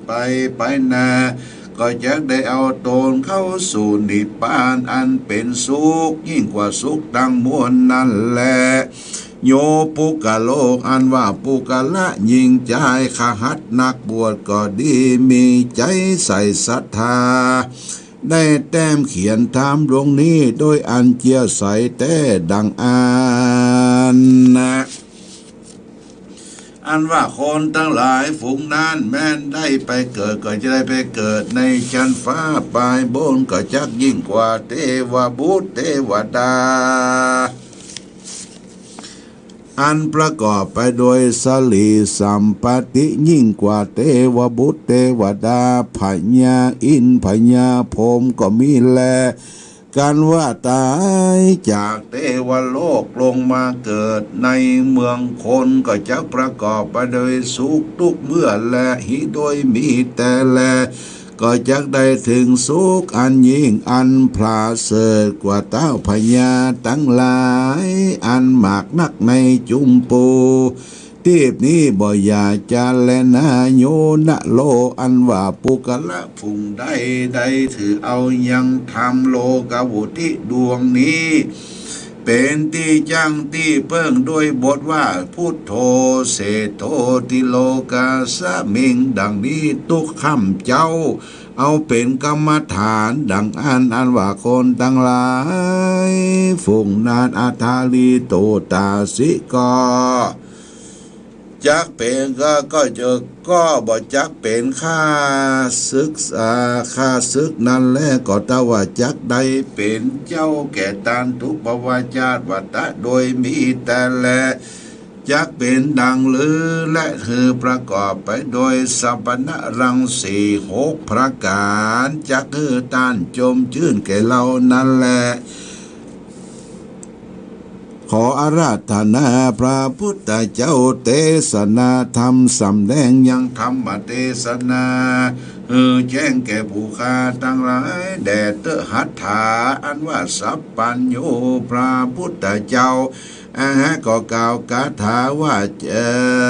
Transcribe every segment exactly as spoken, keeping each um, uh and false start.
ไปไปนา ก็จักได้เอาต๋นเข้าสู่นิพพานอันเป๋นสุขยิ่งกว่าสุขตังมวลนั้นแล โยปุคคโล อันว่าปุคคละหญิงจาย คฤหัสถ์นักบวชก็ดี มีใจ๋ใส่ศรัทธา ได้แต้มเขียนธรรมดวงนี้โดยอันเจื้อใสแต๊ดังอั้นนะ อันว่าคนตังหลายฝูงนั้นแม้นได้ไปเกิดก็จะได้ไปเกิดในจั๊นฟ้าปายบน ก็จักยิ่งกว่าเตวบุตรเตวดา อันประกอบไปโดยสรีสัมปัตติยิ่งกว่าเตวบุตรเตวดา พญาอินทร์พญาพรหมก็มีแล กันว่าต๋ายจากเตวโลกลงมาเกิดในเมืองคน ก็จักประกอบไปโดยสุขทุกเมื่อแล หิโดยมีแต่แล ก็จักได้เถิงสุขอันยิ่งอันผาเสริฐกว่าเต้าพญาตังหลายอันมากนักในจุมปู ตีบนี้บ่อย่าจะแลนา โยนะโล อันว่าปุคคละฝูงใด ได้ถือเอายังธรรมโลกาวุตติดวงนี้ เป๋นตี้จั้งตี้เปิ้งด้วยบทว่า พุทโธ เสโถ ติโลกัสสมิง ดังนี้ทุกค่ำเจ๊า เอาเป๋นกรรมฐานดังอั้น อันว่าคนตังหลายฝูงนั้น อัฏฐาลีโตตาสิ ก็ จักเป๋นก็ ก็จะ ก็บ่จักเป๋นข้าศึก อ่า ข้าศึกนั้นแล ก็เต้าว่าจักได้เป๋นเจ้าแก่ต้านทุกภวชาติวัฏฏะโดยมีแต่แล จักเป๋นดังลือ และหือประกอบไปโดยสัพพนรังสีหกประก๋าน จักหื้อต้านจมจื้นแก่เฮานั้นแล ขออาราธนาพระพุทธเจ้าเตสนาธรรม สำแดงยังธรรมเตสนา หื้อแจ้งแก่ผู้ข้าตังหลายแด่เต๊อะ หัตถา อันว่าสัพพัญญูพระพุทธเจ้า อะหะ ก็กล่าวคาถาว่า เอ่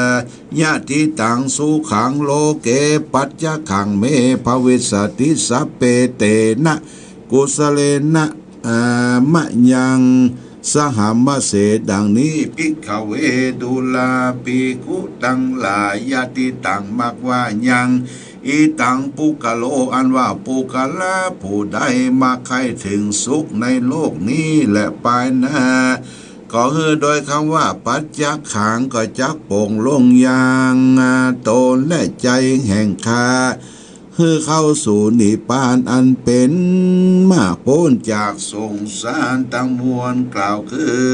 อ ยะทิตังสุขังโลเก ปัจจคขังเม ภวิสสติ สัพเพเตนะ กุสสะเลนะ อ่า มะยัง สหามะเส ดังนี้ ภิกขเว ดูราภิกขุตังหลาย ยะทิตัง มักว่ายัง อิตัง ปุคคโล อันว่าปุคคละผู้ใดมักใค่เถิงสุขในโลกนี้และปายหน้า ก็หื้อโดยกำว่า ปัจจคขัง ก็จักโป่งโล่งยัง อ่า ต๋นและใจ๋แห่งข้า หื้อเข้าสู่นิพพานอันเป๋นมรรคป๊นจากสงสารตังมวล กล่าวคือ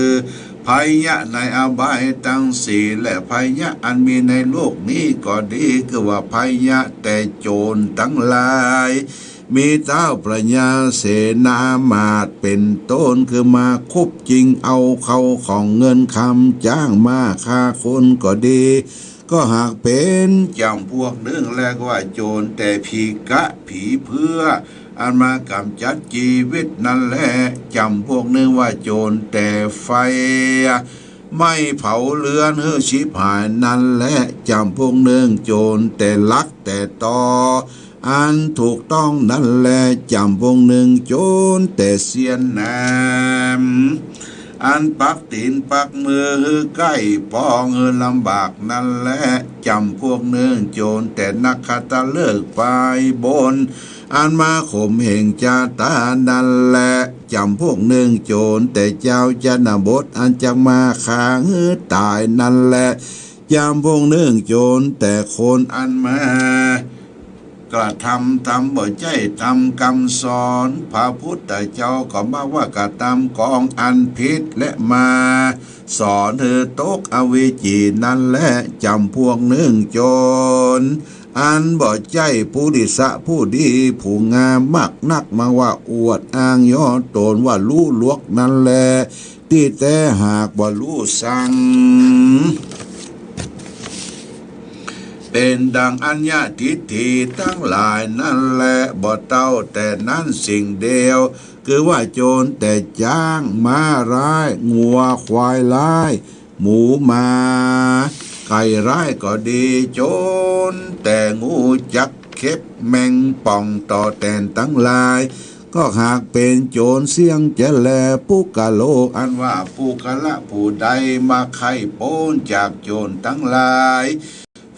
ภัยยะในอบายตังสี่ และภัยยะอันมีในโลกนี้ก็ดี คือว่าภัยยะแต่โจ๋รตังหลาย มีเต๊าพญาเสนามาตย์เป๋นต้น คือมาคุบจิงเอาเข้าของเงินคำ จ้างมาฆ่าคนก็ดี ก็หากเป๋นจ๋ำพวกนึ่ง เรียกว่าโจ๋รแต่ผีกะผีเพื่อ อันมากำจัดจีวิตนั้นแล จ๋ำพวกนึ่งว่าโจ๋รแต่ไฟ ไหม้เผาเฮือนหื้อฉิบหายนั้นแล จ๋ำพวกนึ่งโจ๋รแต่ลักแต่ตอ อันถูกต้องนั้นแล จ๋ำพวกนึ่งโจ๋รแต่เสี้ยนน้ำ อันปักตี๋นปักมือหื้อใก้ปองหื้อลำบากนั้นแล จ๋ำพวกนึ่งโจ๋รแต่นักขัตฤกษ์ปายบน อันมาข่มเหงจาต๋านั้นแล จ๋ำพวกนึ่งโจ๋รแต่จาวชนบท อันจักมาฆ่าหื้อต๋ายนั้นแล จ๋ำพวกนึ่งโจ๋รแต่คนอันมา กระทำธรรมบ่ใจ้ธรรมกำสอน พระพุทธเจ้าก็มาว่ากระทำของอันผิด และมาสอนหื้อตกอวิชชีนั้นแล จ๋ำพวกนึ่งโจ๋ร อันบ่ใจ้ปุริสะผู้ดีผู้งาม มากนักมาว่าอวดอ้างย่อต๋นว่าฮู้ลวกนั้นแล ตี้แต๊หากบ่ฮู้สัง เป๋นดังอัญญาทิฏฐิตังหลายนั้นแล บ่เต้าแต่นั้นสิ่งเดียว คือว่าโจรแต่จ๊างม้าฮ้าย งัวควายฮ้าย หมูหมาไก่ฮ้ายก็ดี โจรแต่ฮู้จัก เข็บแมงป่องต่อแตนตังหลาย ก็หากเป๋นโจ๋รเสี้ยงจะแล ปุคคโล อันว่าปุคคละผู้ใดมักใค่ป๊นจากโจ๋รตังหลาย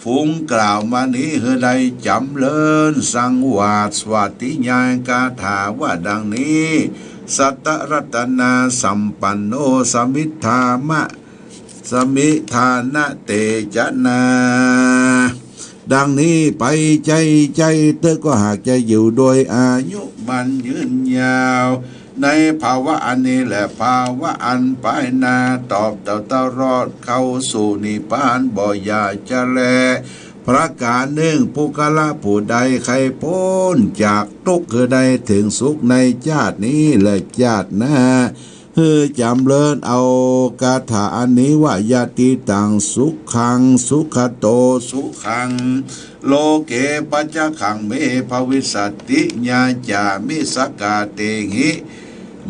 ฝูงกล่าวมานี้หื้อได้จ๋ำเริญ สังวาสวัตติญาณคาถาว่าดังนี้ สัตตรัตนาสัมปันโน สมิทธามะ สมิทธานะเตจะนา ดังนี้ไป ใจ้ ใจ้เต๊อะ ก็หากจะอยู่โดยอายุมั่นยืนยาว ในภาวะอันนี้แล ภาวะอันปายหน้า ตราบเต้าตลอดเข้าสู่นิพพานบ่อย่าจะแล ประก๋านนึ่ง ปุคคละผู้ใดใค่ป๊นจากตุ๊กข์ หื้อได้เถิงสุขในจาตินี้และจาติหน้า หื้อจ๋ำเริญเอาคาถาอันนี้ว่า ยะติตังสุขัง สุขโต สุขัง โลเก ปัจจคัง เม ภวิสสติ ยาจามิ สักกาเตหิ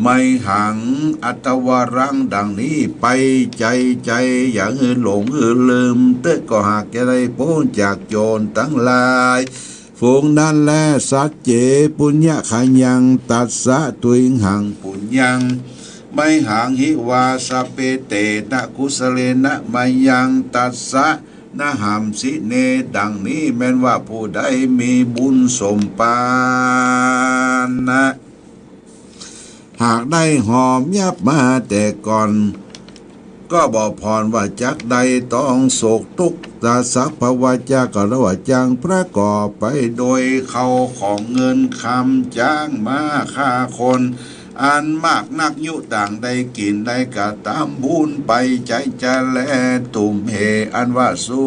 ไมหัง อัตวรัง ดังนี้ไป ใจ้ ใจ้ อย่าหื้อหลงหื้อลืมเต๊อะ ก็หากจะได้ป๊นจากโจ๋รตังหลาย ฝูงนั้นแล สัจเจ ปุญญคยัง ตัสสะ ทุยหัง ปุญญัง ไมหัง หิวา สัพเพเตนะ กุสเลนะ มายัง ตัสสะ นะหัมสิ เน ดังนี้แม่นว่าผู้ใดมีบุญสมปานนะ หากได้หอมยับมาแต่ก่อน ก็บ่ผ่อนว่าจักได้ต้องโศกตุ๊กข์ ตาสัพพวาจากะละวาจัง ประกอบไปโดยเข้าของเงินคำ จ๊างม้า ฆ่าคน อันมากนัก ยุต่างได้กิ๋น ได้กระตำบุญไป ใจ้จะแล ตุมเห อันว่าสู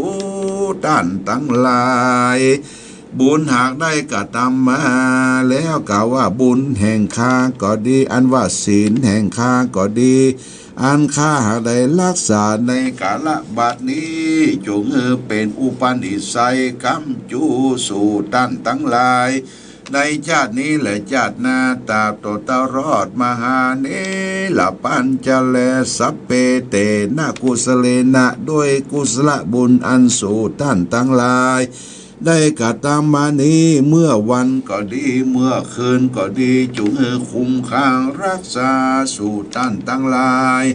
ต้านตังหลาย บุญหากได้กระตำมาแล้ว กล่าวว่าบุญแห่งข้าก็ดี อันว่าศีลแห่งข้าก็ดี อันข้าหากได้ฮักษาในกาละบัดนี้ จุ่งหื้อเป๋นอุปนิสัย ก๋ำจูสู่ต้านตังหลาย ในจาตินี้และจาติหน้า ตราบเต้าตลอดมหาเนรปัญจะแล สัพเพเตนะ กุสเลนะ ด้วยกุศลบุญอันสูต้านตังหลาย ได้กระตำมานี้ เมื่อวันก็ดี เมื่อคืนก็ดี จุ่งหื้อคุ้มครองฮักษาสู่ต้านตังหลาย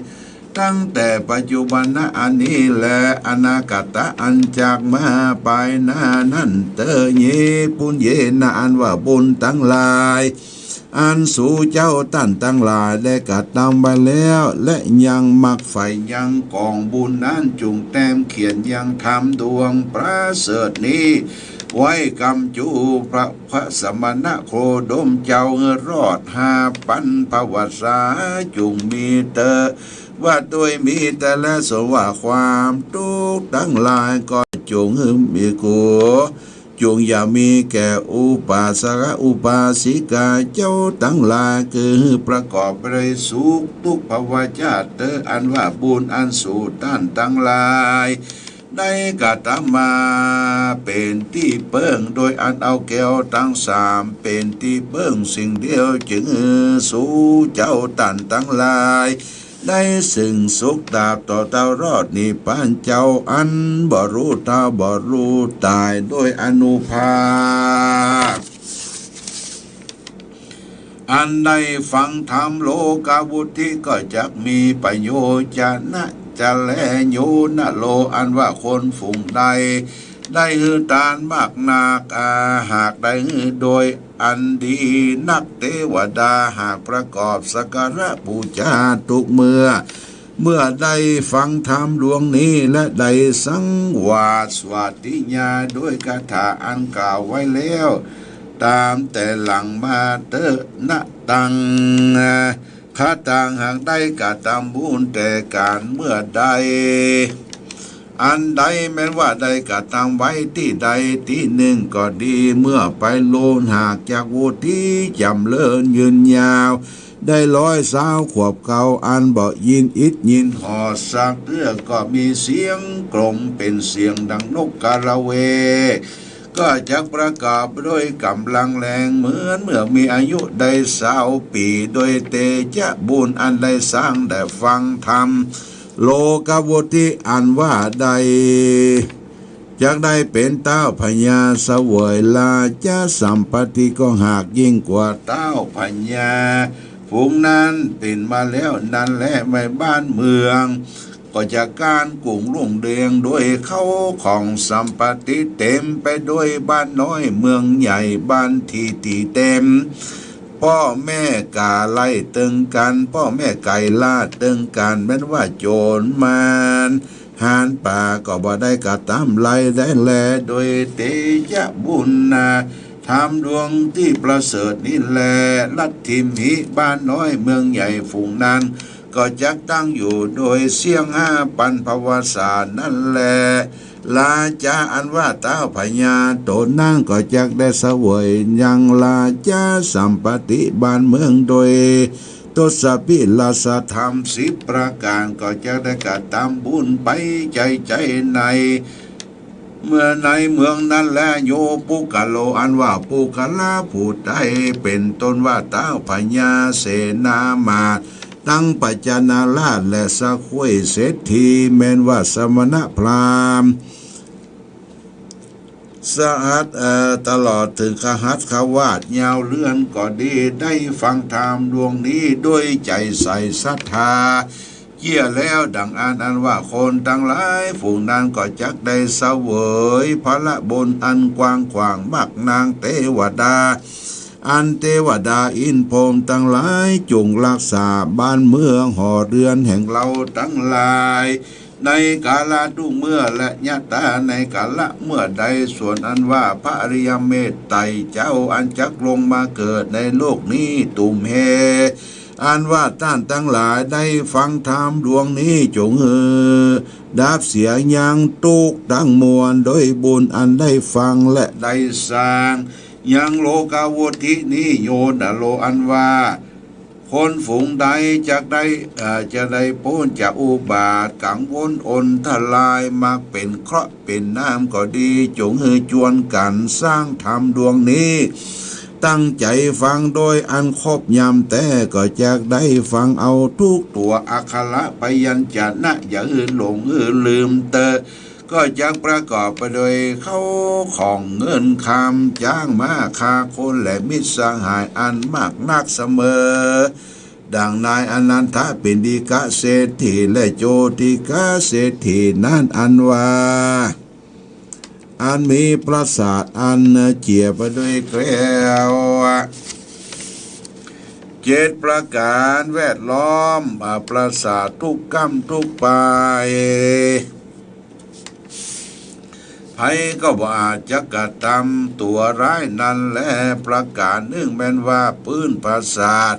ตั้งแต่ปัจจุบันนะอันนี้และอนาคตะอันจักมาปายหน้านั้นเต๊อะ เย ปุญเยนะ อันว่าบุญตังหลาย อันสูเจ้าต้านตังหลายได้กระตำไว้แล้ว และยังมักใฝ่ยังก๋องบุญนั้น จุ่งแต้มเขียนยังธรรมดวงประเสริฐนี้ ไว้ก๋ำจูพระ พระสมณะโคดมเจ้าหื้อรอดห้าปันภวสา จุ่งมีเต๊อะ ว่าด้วยมีเต๊อะแล ส่วนว่าความตุ๊กข์ตังหลายก็จุ่งหื้อมีกั๋ว จุ่งอย่ามีแก่อุปาสกอุปาสิกาเจ้าตังหลาย คือประกอบไปด้วยสุขตุ๊กข์ภวชาติเต๊อะ อันว่าบุญอันสูต้านตังหลาย ได้กระตำมาเป๋นตี้เปิ้ง โดยอันเอาแก้วตังสามเป๋นตี้เปิ้งสิ่งเดียว จึงหื้อสูเจ้าต้านตังหลาย ได้ซึ่งสุขตราบเต้าตลอดนิพพานเจ้า อันบ่ฮู้เฒ่าบ่ฮู้ต๋าย โดยอานุภาพ อันได้ฟังธรรมโลกาวุธทิ ก็จักมีประโยชน์จะนะจะแล โยนะโล อันว่าคนฝูงใด ได้หื้อตานมากนัก อา หากได้หื้อโดยอันดีนัก เตวดาหากประกอบสักการะปู๋จาทุกเมื่อ เมื่อได้ฟังธรรมดวงนี้ และได้สังวาสวัตติญาณโดยคาถาอันกล่าวไว้แล้ว ต๋ามแต่หลังมาเต๊อะ นะตัง คะตัง หากได้กระตำบุญแต่ก๋านเมื่อใด อันใดแม้นว่าได้กระตำไว้ตี้ใดตี้นึ่งก็ดี เมื่อไปโลนหากจักวุธทิจ๋ำเริญยืนยาว ได้ร้อยซาวขวบเก่า อันบ่ยินอิดยินหอดสักเตื้อ ก็มีเสียงกลมเป๋นเสียงดังนกกาละเวก ก็จักประกอบด้วยก๋ำลังแรงเหมือนเมื่อมีอายุได้ซาวปี๋ โดยเตจะบุญอันได้สร้างได้ฟังธรรมโลกาวุธทิอันว่าได้ จักได้เป๋นต๊าวพญาเสวยราชสัมปัตติ ก็หากยิ่งกว่าต๊าวพญาฝูงนั้นเป๋นมาแล้วนั้นแล แม่บ้านเมืองก็จะก้านกุ่งรุ่งเรืองโดยเข้าของสัมปัตติ เต๋มไปโดยบ้านน้อยเมืองใหญ่ บ้านตี้ตี้เต๋ม ป้อแม่ก๋าไล่เติงกั๋น ป้อแม่ไก่ล่าเติงกั๋น แม้นว่าโจ๋รมาร หานป่าก็บ่ได้กระตำไล่ได้แล โดยเตชะบุญนาธรรมดวงตี้ประเสริฐนี้แล ลัทธิมหิ บ้านน้อยเมืองใหญ่ฝูงนั้น ก็จักตั้งอยู่โดยเสี้ยงห้าปันภวสานั้นแล ราชาอันว่าต๊าวพญาต๋นนั้นก็จักได้เสวยยังราชสัมปัตติบ้านเมืองโดย ทศพิราชธรรมสิบประก๋าน ก็จักได้กระตำบุญไปใจ๋ใจ๋ใน เมืองในเมืองนั้นแล โยปุคคโล อันว่าปุคคละผู้ใด เป๋นต้นว่าต๊าวพญาเสนามาตย์ ตังปัจจนราชและสะคุ้ยเศรษฐี แม้นว่าสมณพราหมณ์ สหัส เอ่อ ตลอดเถิงคฤหัสถ์คฤหัสถ์ยาวเรือนก็ดี ได้ฟังธรรมดวงนี้ด้วยใจ๋ใสศรัทธาเยียะแล้วดังอั้น อันว่าคนตังหลายฝูงนั้นก็จักได้เสวยผละบุญอันกว้างขวางมากนัก เตวดา อันเตวดาอินทร์พรหมตังหลายจุ่งรักษาบ้านเมืองหอเรือนแห่งเฮาตังหลาย ในกาละทุกเมื่อและยะถา ในกาละเมื่อใด ส่วนอันว่าพระอริยเมตไตรเจ้าอันจักลงมาเกิดในโลกนี้ ตุมเห อันว่าต้านตังหลายได้ฟังธรรมดวงนี้ จงหื้อดับเสียยังตุ๊กข์ตังมวล โดยบุญอันได้ฟังและได้สร้าง ยังโลกาวุฑินี้ โยนะโล อันว่า คนฝูงใดจักได้ เอ่อ จะได้ป๊นจากอุบาท กังวลอนทราย มักเป๋นเคราะห์เป๋นน้ำก็ดี จงหื้อจวนกั๋นสร้างธรรมดวงนี้ ตั้งใจ๋ฟังโดยอันครบย่ำแต๊ ก็จักได้ฟังเอาทุกตั๋วอักขระพยัญชนะ อย่าหื้อหลงหื้อลืมเต๊อะ ก็จักประกอบไปโดยข้าวของเงินคำ จ๊างม้า ฆ่าคนและมิตรสหายอันมากนักเสมอ ดังนายอนันทปิณฑิกะเศรษฐีและโจติกะเศรษฐีนั้น อันว่า อันมีปราสาทอันเจียไปด้วยแก้วเจ็ดประก๋านแวดล้อม อ่า ปราสาททุกก้ำทุกปาย ใผก็บ่อาจจะกระตำตั๋วร้ายนั้นแล ประก๋านนึ่งแม้นว่าปื๊นปราสาท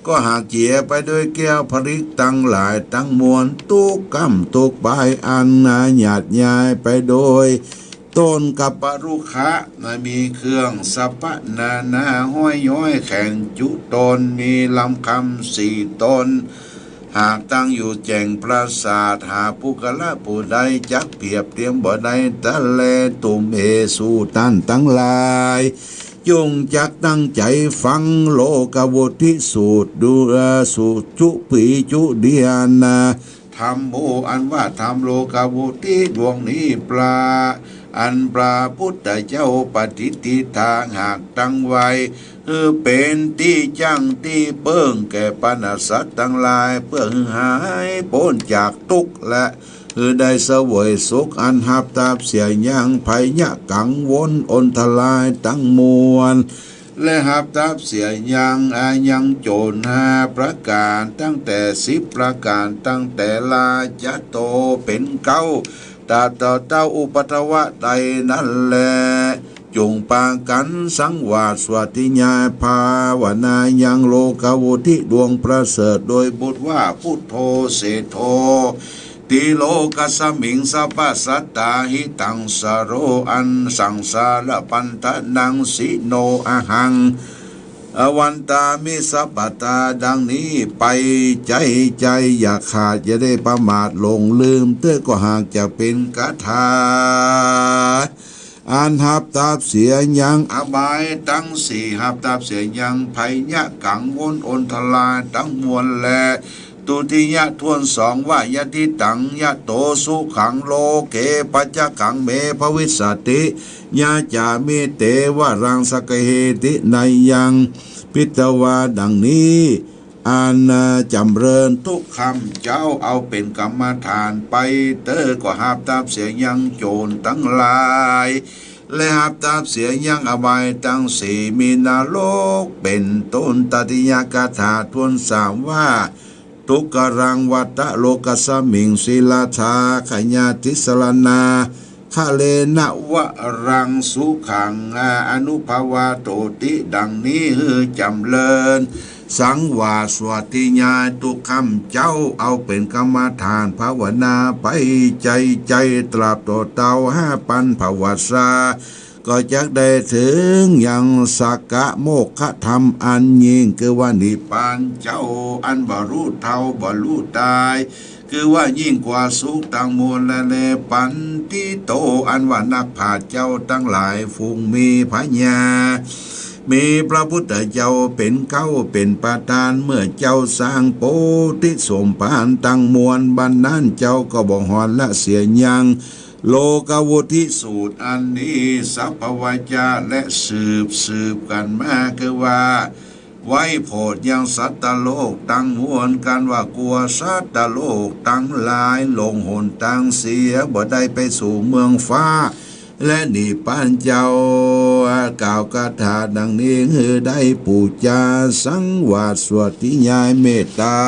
ก็หากเจียไปด้วยแก้วผลึกตังหลายตังมวล ทุกก้ำทุกปาย อันหยาดยายไปโดยต้นกัปปะรุขะ มีเครื่องสรรพนานาห้อยย้อยแข็งจุตน มีลำคำสี่ตน หากตั้งอยู่แจ่งปราสาท หาปุคคละผู้ใดจักเปียบเตียมบ่ได้ ตะแล ตุมเห สูต้านตังหลาย จงจักตั้งใจ๋ฟังโลกาวุฑิสูตรดู เอ่อ สูตรจุปีจุเดียนะ ธัมโม อันว่าธรรมโลกาวุฑิดวงนี้ พระ อันพระพุทธเจ้าปฏิฏฐิตา หากตั้งไว้ หื้อเป๋นตี้จั้งตี้เปิ้งแก่บรรดาสัตว์ตังหลาย เปื้อหื้อหายป๊นจากตุ๊กข์ และหื้อได้เสวยสุขอันฮับทับเสียยังภัยยะกังวลอนทรายตังมวล และฮับทับเสียยังอายังโจ๋รห้าประก๋าน ตั้งแต่สิบประก๋าน ตั้งแต่ราชะโตเป๋นเก๊า ตราบเต้าอุปัฏฐวะใดนั้นแล จงปากั๋นสังวาสสวดติยายภาวนายังโลกาวุฑิดวงประเสริฐ โดยบทว่า พุทโธ เศรษโธ ติโลกัสมิง สัพพะสัตตา หิตัง สโร อัน สังสารพันธะนัง สิโน อะหัง อวันตามิ สัพพะตา ดังนี้ไป ใจ๋ใจ๋อย่าขาด อย่าได้ประมาทหลงลืมเต๊อะ ก็หากจะเป๋นคาถา อันฮับทับเสียยังอบายตังสี่ ฮับทับเสียยังภัยยะกังวลอนทรายตังมวลแล ตุติยะถ้วนสองว่า ยะถิตัง ยะโต สุขัง โลเก ปัจจะขัง เม ภวิสสติ ยะจะ มิ เต วะรัง สักเข ติ นัยยัง ภิตวา ดังนี้ อันจำเริญ ตุ๊ข้าพเจ้าเอาเป๋นกรรมฐานไป เต๊อะ ก็ฮับตั๊บเสียยังโจรตังหลาย และฮับตั๊บเสียยังอบายตังสี่ มีนรกเป๋นต้น ตติยคาถาถ้วนสามว่า ทุกขรัง วัตตะโลกัสมิง สีลัตถา ขยาทิสรณา คะเลนะ วะรัง สุขัง อนุภวาโตติ ดังนี้ หื้อจำเริญ สังวาสวัตติญาณ ตุ๊ข้าพเจ้าเอาเป๋นกรรมฐานภาวนาไป ใจ๋ใจ๋ ตราบโตเต้าห้าปันภวาสา ก็จักได้เถิงยังสักกะโมกขธรรมอันยิ่ง คือว่านิพพานเจ้า อันบ่ฮู้เฒ่าบ่ฮู้ต๋าย คือว่ายิ่งกว่าสุขตังมวลและแล ปัณฑิโต อันว่านักปราชญ์เจ้าตังหลายฝูงมีผญา มีพระพุทธเจ้าเป๋นเก๊าเป๋นประธาน เมื่อเจ้าสร้างโพธิสมภารตังมวล บัดนั้นเจ้าก็บ่หอนละเสียยัง โลกาวุทิสูตรอันนี้ สัพพวจา และสืบสืบกั๋นมา คือว่า ไว้โผดยังสัตว์โลกตังมวล กันว่ากั๋วสัตว์โลกตังหลายหลงหนตางเสีย บ่ได้ไปสู่เมืองฟ้า และนิพพานเจ้า กล่าวคาถาดังนี้ หื้อได้ปู๋จาสังวาสวัตติญาณเมตต๋า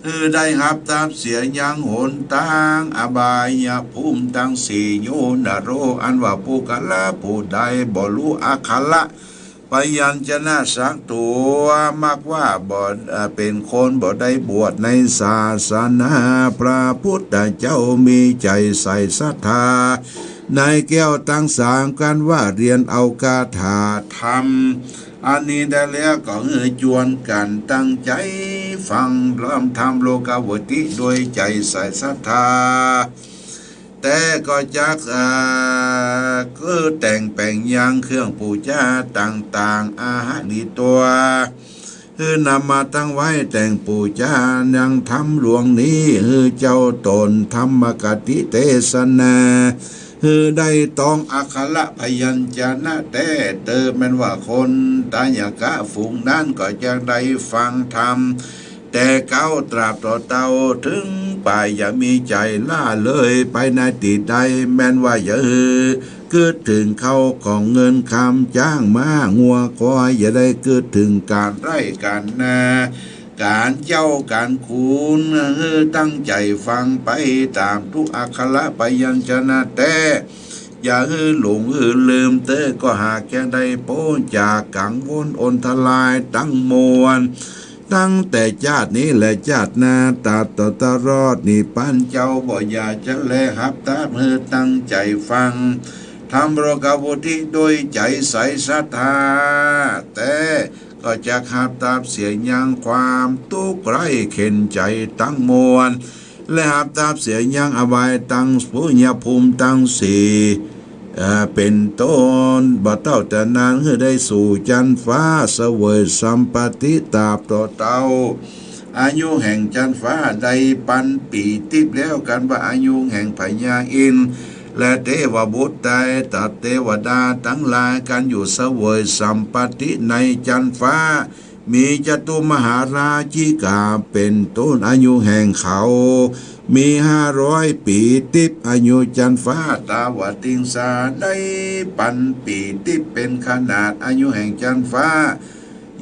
หื้อได้ฮับตั๊บเสียยังหนตางอบายภูมิตังสี่ โย นโร อันว่าปุคคละผู้ใดบ่ฮู้อักขระพยัญชนะสักตั๋ว มักว่าบ่ เอ่อ เป๋นคนบ่ได้บวชในศาสนา พระพุทธเจ้ามีใจ๋ใส่ศรัทธา ในแก้วตังสาม กันว่าเฮียนเอาคาถาธรรมอันนี้ได้แล้ว ก็หื้อจวนกั๋นตั้งใจ๋ฟังธรรมโลกาวุทิโดยใจ๋ใส่ศรัทธา แต่ก็จัก เอ่อ คือแต่งแป๋งยังเครื่องปู๋จาต่างๆ อาหะนิตัว หื้อนำมาตั้งไว้แต่งปู๋จายังธรรมหลวงนี้ หื้อเจ้าต๋นธรรมกติเตสนา หื้อได้ต้องอักขระพยัญชนะแต๊เต๊อะ แม่นว่าคนตายกะฝูงนั้นก็จักได้ฟังธรรม แต่เก๊าตราบต่อเต้า เถิงป่ายอย่ามีใจ๋ละเลยไปในตี้ใด แม่นว่าอย่าหื้อกึ๊ดเถิงข้าวของเงินคำ จ๊างม้างัวควาย อย่าได้กึ๊ดเถิงก๋านไฮ่ก๋านนา ก๋านเจ้าก๋านขุน หื้อตั้งใจ๋ฟังไปต๋ามตุ๊กอักขระพยัญชนะแต๊ อย่าหื้อหลงหื้อลืมเต๊อะ ก็หากจะได้ป๊นจากกังวลอันตรายตังมวล ตั้งแต่จาตินี้และจาติหน้า ตราบต่อตลอดนิพพานเจ้า บ่อย่าจะแลฮับตั๊บ หื้อตั้งใจ๋ฟังธรรมโลกาวุทิโดยใจ๋ใส่ศรัทธาแต๊ ก็จักฮับตั๊บเสียยังความตุ๊กข์ไร้เข็ญใจ๋ตังมวล และฮับตั๊บเสียยังอบายตังปุญญภูมิตังสี่ เอ่อ เป๋นต้น บ่เต้าแต่นั้น หื้อได้สู่จั๊นฟ้า เสวยสัมปัตติตราบต่อเต้า อายุแห่งจั๊นฟ้าได้ปันปี๋ติ๊บแล้ว กันว่าอายุแห่งพญาอินทร์ และเตวบุตรได้ตัดเตวดาตังหลาย กันอยู่เสวยสัมปัตติในจั๊นฟ้า มีจตุมหาราชิกาเป๋นต้น อายุแห่งเขามีห้าร้อยปี๋ติ๊บ อายุจั๊นฟ้า ตาวติงสาได้ปันปี๋ติ๊บเป๋นขนาดอายุแห่งจั๊นฟ้า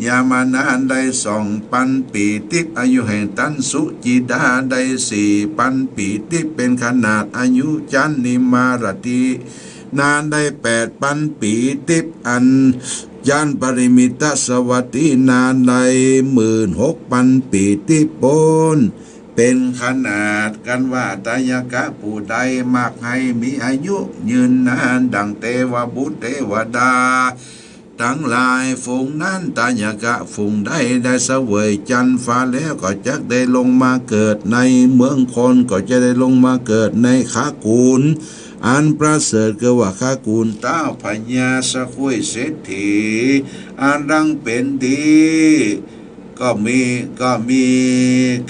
ยมนาถได้สองปันปี๋ติ๊บ อายุแห่งตันสุจิดาได้สี่ปันปี๋ติ๊บเป๋นขนาดอายุจั๊น นิมมารตินาถได้แปดปันปี๋ติ๊บ อันจั๊นปริมิตสวัตตินาถได้หมื่นหกปันปี๋ติ๊บป๊น เป๋นขนาด กันว่าตายกะผู้ใดมักหื้อมีอายุยืนนานดั่งเตวบุตรเตวดาตังหลายฝูงนั้น ตายกะฝูงใดได้เสวยจั๊นฟ้าแล้ว ก็จักได้ลงมาเกิดในเมืองคน ก็จะได้ลงมาเกิดในคกุ๋นอันประเสริฐ คือว่าคกุ๋นเต้าพญาสกุยเศรษฐี อันดังเป๋นดี ก็มี ก็มี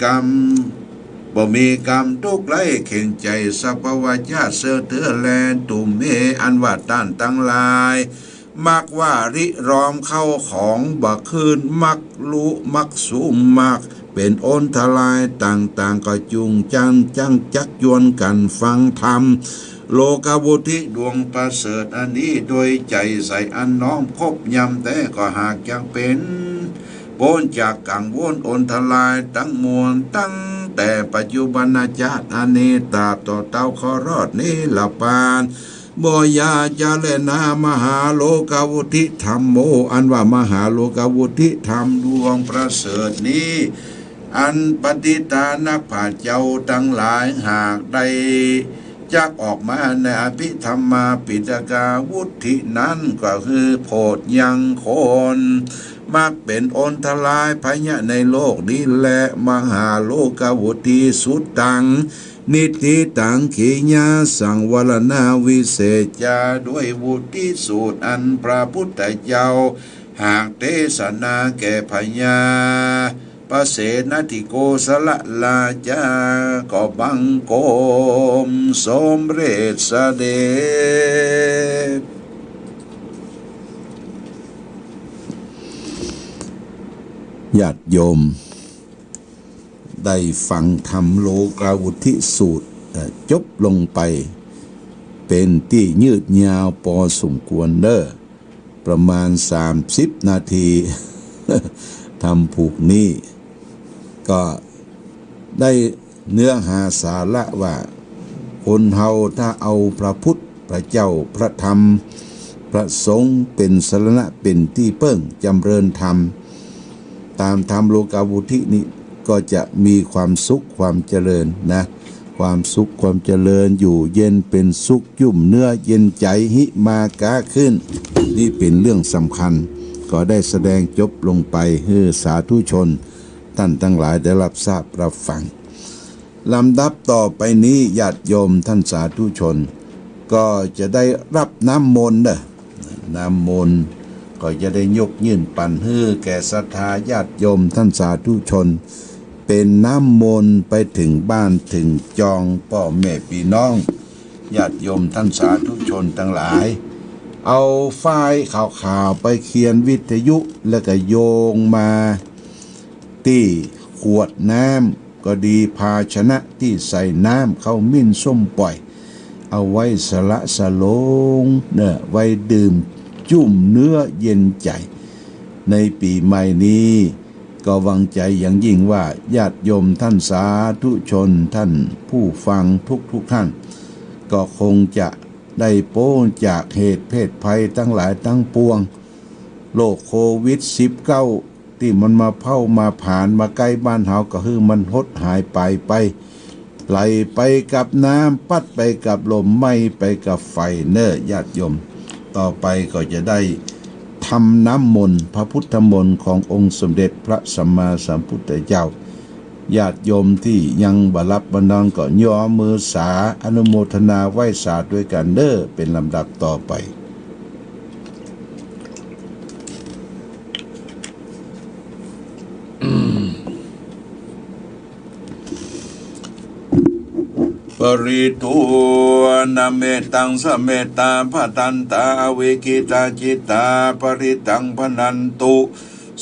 กำ บ่มีกำตุ๊กข์ไร้เข็ญใจ๋ สัพพวะจาติเซิ่งเตื้อแล ตุมเห อันว่าต้านตังหลาย มักว่าริรอมเข้าของบ่ขึ้น มักลุ มักสูม มักเป๋นอันตรายต่างๆ ก็จุ่งจั้งจั้งจักจวนกั๋นฟังธรรม โลกาวุทิดวงประเสริฐอันนี้ โดยใจ๋ใสอันน้อมคบยำแต๊ ก็หากจักเป๋น ป๊นจากกังวลอันตรายตังมวล ตั้งแต่ปัจจุบันจาติอันนี้ ตราบต่อเต้าคลอดนิรพาน บ่อย่าจะแลนา มหาโลกาวุทิธัมโม อันว่ามหาโลกาวุทิธรรมดวงประเสริฐนี้ อันปัณฑิตานักปราชญ์เจ้าตังหลายหากได้จักออกมาในอภิธรรมาปิฎกาวุทินั้น ก็คือโผดยังคน มักเป๋นอันตรายภัยในโลกนี้แล มหาโลกาวุทิสุตตัง นิฏฐิตัง ขีณาสังวรณาวิเศษจา ด้วยวุทิสูตรอันพระพุทธเจ้าหากเตสนาแก่พญา ปเสนทิโกศลราชา ก็บังคมสมเร็จเสด็จ ญาติโยม ได้ฟังธรรมโลกาวุทิสูตร เอ่อ จบลงไป เป๋นตี้ยืดยาวปอสมควรเน่อ ประมาณสามสิบนาที ธรรมผูกนี้ ก็ได้เนื้อหาสาระว่า คนเฮาถ้าเอาพระพุทธ พระเจ้า พระธรรม พระสงฆ์เป๋นสรณะ เป๋นตี้เปิ้ง จ๋ำเริญธรรม ต๋ามธรรมโลกาวุทินี้ ก็จะมีความสุขความเจริญนะ ความสุขความเจริญ อยู่เย็นเป๋นสุข จุ่มเนื้อเย็นใจ๋ หิมาก๊าขึ้น นี่เป๋นเรื่องสำคัญ ก็ได้แสดงจบลงไป หื้อสาธุชนต้านตังหลายได้รับทราบรับฟัง ลำดับต่อไปนี้ ญาติโยมต้านสาธุชน ก็จะได้รับน้ำมนต์เน่อ น้ำมนต์ก็จะได้ยกยื่นปั๋นหื้อแก่ศรัทธาญาติโยมต้านสาธุชน เป๋นน้ำมนต์ไปเถิงบ้านเถิงจอง ป้อแม่ปี้น้อง ญาติโยมต้านสาธุชนตังหลาย เอาฝ้ายขาวๆ ไปเขียนวิทยุ แล้วก็โยงมา ตี้ขวดน้ำก็ดี ภาชนะตี้ใส่น้ำ ข้าวหมิ้นส้มป่อย เอาไว้สละสลงเน่อ ไว้ดื่มจุ่มเนื้อเย็นใจ๋ ในปี๋ใหม่นี้ ก็หวังใจ๋อย่างยิ่งว่า ญาติโยมต้านสาธุชน ต้านผู้ฟังทุกๆ ต้าน ก็คงจะได้ป๊นจากเหตุเพศภัยตังหลายตังปวง โรคโควิดสิบเก้า ตี้มันมาเผ้ามาผลาญมาใก้บ้านเฮา ก็หื้อมันหดหายไปไป ไหลไปกับน้ำ ปั๊ดไปกับลม ไหม้ไปกับไฟเน่อ ญาติโยม ต่อไปก็จะได้ทำน้ำมนต์ พระพุทธมนต์ขององค์สมเด็จพระสัมมาสัมพุทธเจ้า ญาติโยมตี้ยังบ่หลับบ่นอนก็ยกมือสา อนุโมทนาไหว้สาตวยกั๋นเน่อ เป๋นลำดับต่อไป ปริทูวนะเมตัง สะเมตตา ภะทันตา อวิกขิตาจิตตา ปริตตัง ภะนันตุ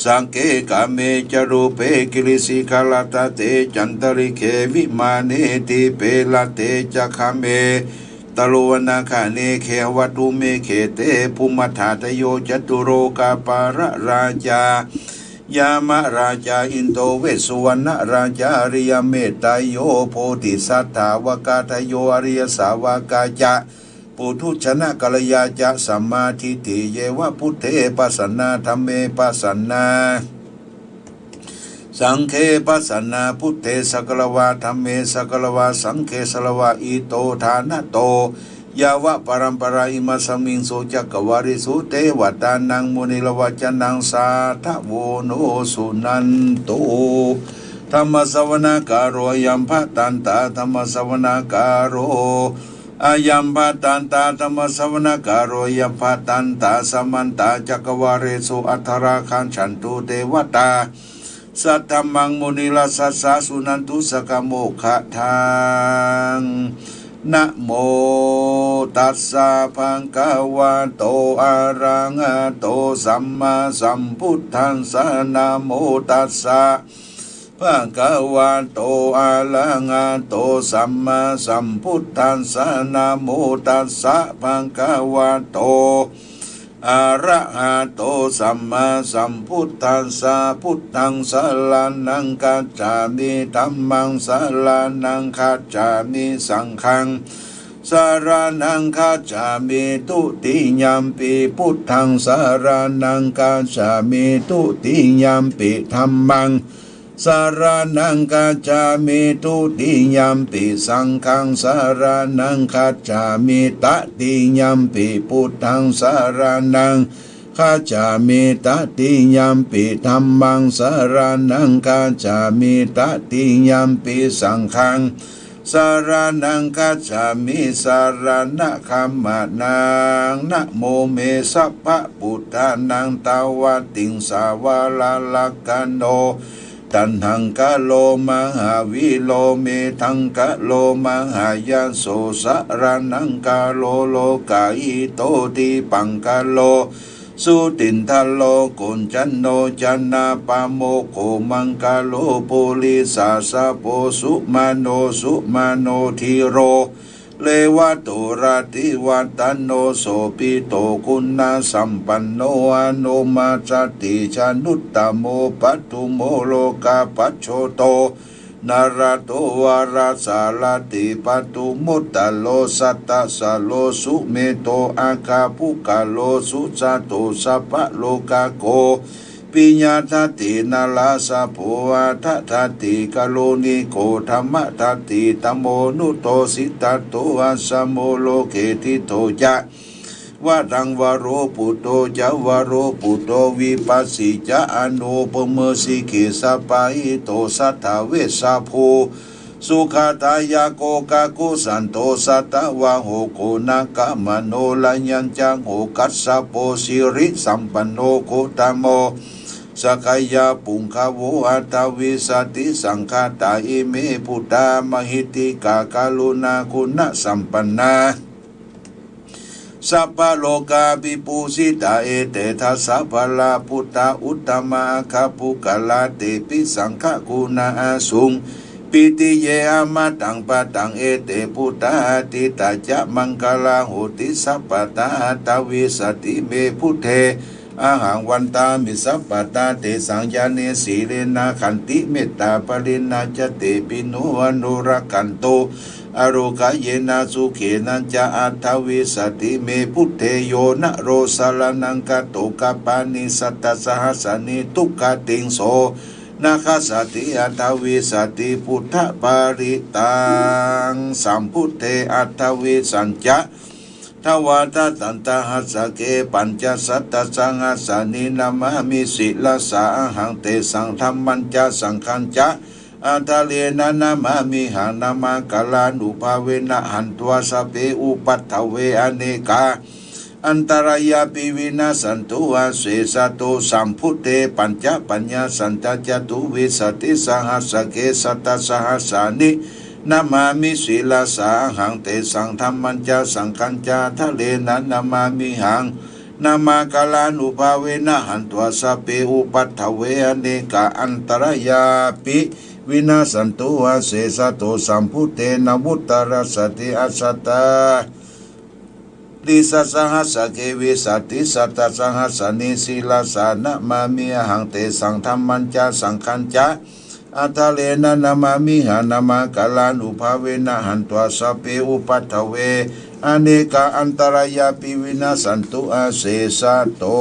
สักเข กาเม จะ รูปเป กิริสิขะรัตตะเต จันตะริกเข วิมาเน ดีปเป รัตเต จะ คาเม ตะโรวนาคาเน เขหะวัตถุ เมเขเต ภูมิฏฐาตะโย จะตุโรกะปาละราชา ยะมะราชา อินโด เวสสุวรรณราชา อริยะเมตตัยโย โพธิสัตถาวกะทะโย อริยสาวกาจะ ปุถุชนะกัลยาจะ สัมมาทิฏฐิเยวะ พุทเท ปัสสะนา ธัมเม ปัสสะนา สังฆเข ปัสสะนา พุทเท สักขะระวา ธัมเม สักขะระวา สังฆเข สักขะระวา อิโต ทานะโต ยาวะปะรัมปะรา อิมัสสะมิงสุ จักกะวาลิสุ เตวะตานัง มุนิระวะจะนัง สาธะโว โน สุนันตุ ธัมมะสะวะนะกาโล อะยังภะทันตา ธัมมะสะวะนะกาโล อะยังภะทันตา ธัมมะสะวะนะกาโล อะยังภะทันตา สะมันตะ จักกะวาเลสุ อัตถะราคัจฉันตุ เตวะตา Saddhammaṃ munirājassa suṇantu saggamokkhadaṃ. Namo tassa bhagavato arahato sammāsambuddhassa. Namo tassa bhagavato arahato sammāsambuddhassa. Namo tassa bhagavato arahato sammāsambuddhassa. Buddhaṃ saraṇaṃ gacchāmi. Dhammaṃ saraṇaṃ gacchāmi. Saṅghaṃ saraṇaṃ gacchāmi. Dutiyampi buddhaṃ saraṇaṃ gacchāmi. Dutiyampi dhammaṃ saraṇaṃ gacchāmi. Dutiyampi saṅghaṃ saraṇaṃ gacchāmi. Tatiyampi buddhaṃ saraṇaṃ gacchāmi. Tatiyampi dhammaṃ saraṇaṃ gacchāmi. Tatiyampi saṅghaṃ saraṇaṃ gacchāmi. Saraṇagamanaṃ. Namo me sabbabuddhānaṃ tāvatiṃsā valalakkhaṇo, taṇhaṅkaro mahāvīro, medhaṅkaro mahāyaso, saraṇaṅkaro lokahito, dīpaṅkaro jutindharo, koṇḍañño janapāmokkho, maṅgalo purisāsabho, sumano sumano dhīro, revato rativaḍḍhano, sobhito guṇasampanno, anomadassī januttamo, padumo lokapajjoto, nārado varasārathī, padumuttaro sattasāro, sumedho aggapuggalō, sujāto sabbalokaggo, piyadassī narāsabho, atthadassī kāruṇiko, dhammadassī tamonudo, siddhattho asamo loke, diṭṭho ca varaṃ varo, putto ca varo putto, vipassī ca anūpamo, sikhī ca pahito, satthā vessabhū, sukhadāyako, kakusandho, satavaho, koṇāgamano, rayañca gotamasabho, sirisampanno gotamo, sakyapuṅgavo, aṭṭhavīsati saṅkhātā, ime buddhā mahiddhikā, karuṇāguṇasampannā, sabbalokavibhūsitā. Ete dasa balā buddhā, uttamā aggapuggalā, tepi saṅghaguṇā asuṃ, pītiye amataṃ padaṃ. Ete buddhā atītā ca maṅgalā, honti sabbadā. Aṭṭhavīsati me buddhe, ahaṃ vandāmi sabbadā. Tesaṃ ñāṇe sīlena khantimettāparinajja, tepi no anurakkhantu, arogāyena sukhena ca. Aṭṭhavīsati me buddhe, yo naro saraṇaṃ gato, kappāni sattasahassāni, duggatiṃ so na gassati. Aṭṭhavīsati buddhaparittaṃ. Sambuddhe aṭṭhavīsañca, dvādasasahassake, pañcasatasahassāni, namāmi sirasā ahaṃ. Tesaṃ dhammañca saṅghañca, ādarena namāmihaṃ. Namakārānubhāvena, hantvā sabbe upaddave, anekā antarāyāpi, vinassantu asesato. Sambuddhe pañcapaññāsañca, catuvīsatisahassake, satasahassāni, namāmi sirasā ahaṃ. Tesaṃ dhammañca saṅghañca, ādarena namāmihaṃ. Namakārānubhāvena, hantvā sabbe upaddave, anekā antarāyāpi, vinassantu asesato. Sambuddhe navuttarasatihasata risasahassake, vīsatisatasahassāni, sirasā namāmihaṃ. Tesaṃ dhammañca saṅghañca, ādarena namāmihaṃ. Namakārānubhāvena, hantvā sabbe upaddave, anekā antarāyāpi, vinassantu asesato.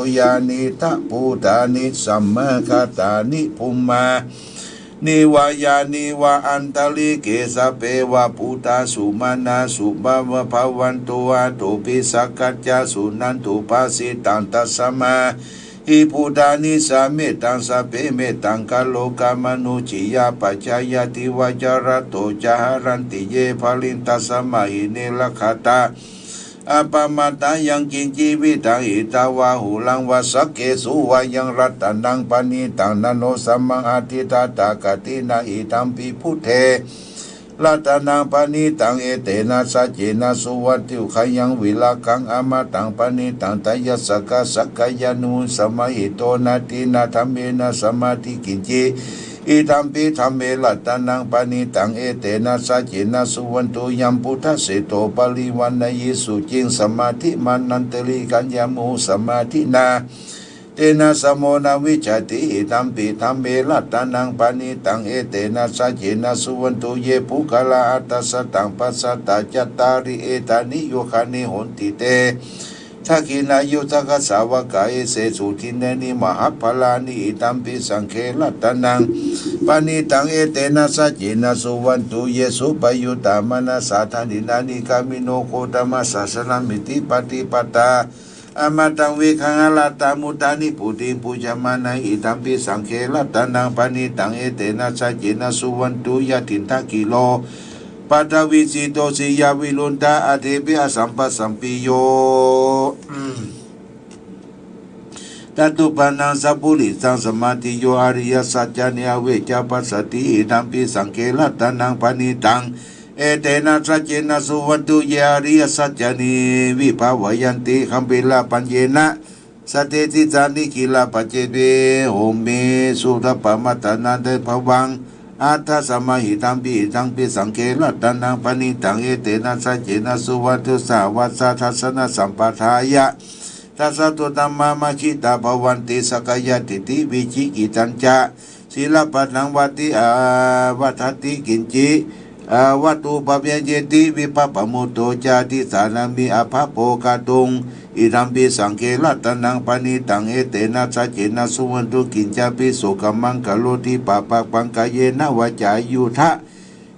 Yānīdha bhūtāni samāgatāni, bhummā ni vā yāni va antalikkhe, sabbe va bhūtā sumanā sukhitā bhavantu. Athopi sakkacca suṇantu bhāsitaṃ, tasmā hi bhūtā nisāmetha, sabbe mettaṃ karotha mānusiyā pajāya, divā ca ratto ca haranti ye baliṃ, tasmā hi ne rakkhatha Appamattā yaṃ kiñci vittaṃ idha vā huraṃ vā saggesu vā yaṃ ratanaṃ paṇītaṃ na no samaṃ atthi tathāgatena idampi buddhe ratanaṃ paṇītaṃ etena saccena suvatthi ugghayaṃ virāgaṃ amataṃ paṇītaṃ tayajjhagā sakyanuṃ samāhito natthi na dhammena samatthi kiñci idampi dhamme ratanaṃ paṇītaṃ etena saccena suvaṇṇo yambuddhaseṭṭho parivaṇṇayī suciṃ samādhimānantarikaññamū samādhinā tena samo na vijjati idampi dhamme ratanaṃ paṇītaṃ etena saccena suvaṇṇo ye puggalā aṭṭha sataṃ pasatthā cattāri etāni yugāni honti te dakkhiṇāyuttakasāvakā esesu dinnāni mahapphalāni idampi saṅghe ratanaṃ paṇītaṃ etena saccena suvaṇṇo ye suppayuttā manasā daḷhena nikkāmino gotamasāsanamiti paṭipadā amataṃ vigayha laddhā mudhā nibbutiṃ bhuñjamānā idampi saṅghe ratanaṃ paṇītaṃ etena saccena suvaṇṇo yathindakhīlo paṭhaviṃ sito siyā viruḷhā atepi asampasampiyo tathūppannaṃ sappurisaṃ samatthi yo ariyasaccāni avecca passati idampi saṅghe ratanaṃ paṇītaṃ etena saccena suvaṇṇo ye ariyasaccāni vibhāvayanti gambhīrapaññena satteti ca nikhilapacce homesu tappamatanante bhavaṃ atthasamāhitampi idampi saṅghe ratanaṃ paṇītaṃ etena saccena suvaṇṇo sahāvassa dassanasampadāya dassatottama majjhittā bhavanti sakkāyadiṭṭhi vicikicchañca sīlabbataṃ vati avadatthi kiñci avatthūpameyeti vippappamutto ca tisaraṇampi abhabbo kātuṃ idampi saṅghe ratanaṃ paṇītaṃ etena saccena suvaṇṇo kiñcāpi sokammaṃ karoti pāpakaṃ kāyena vācāyuda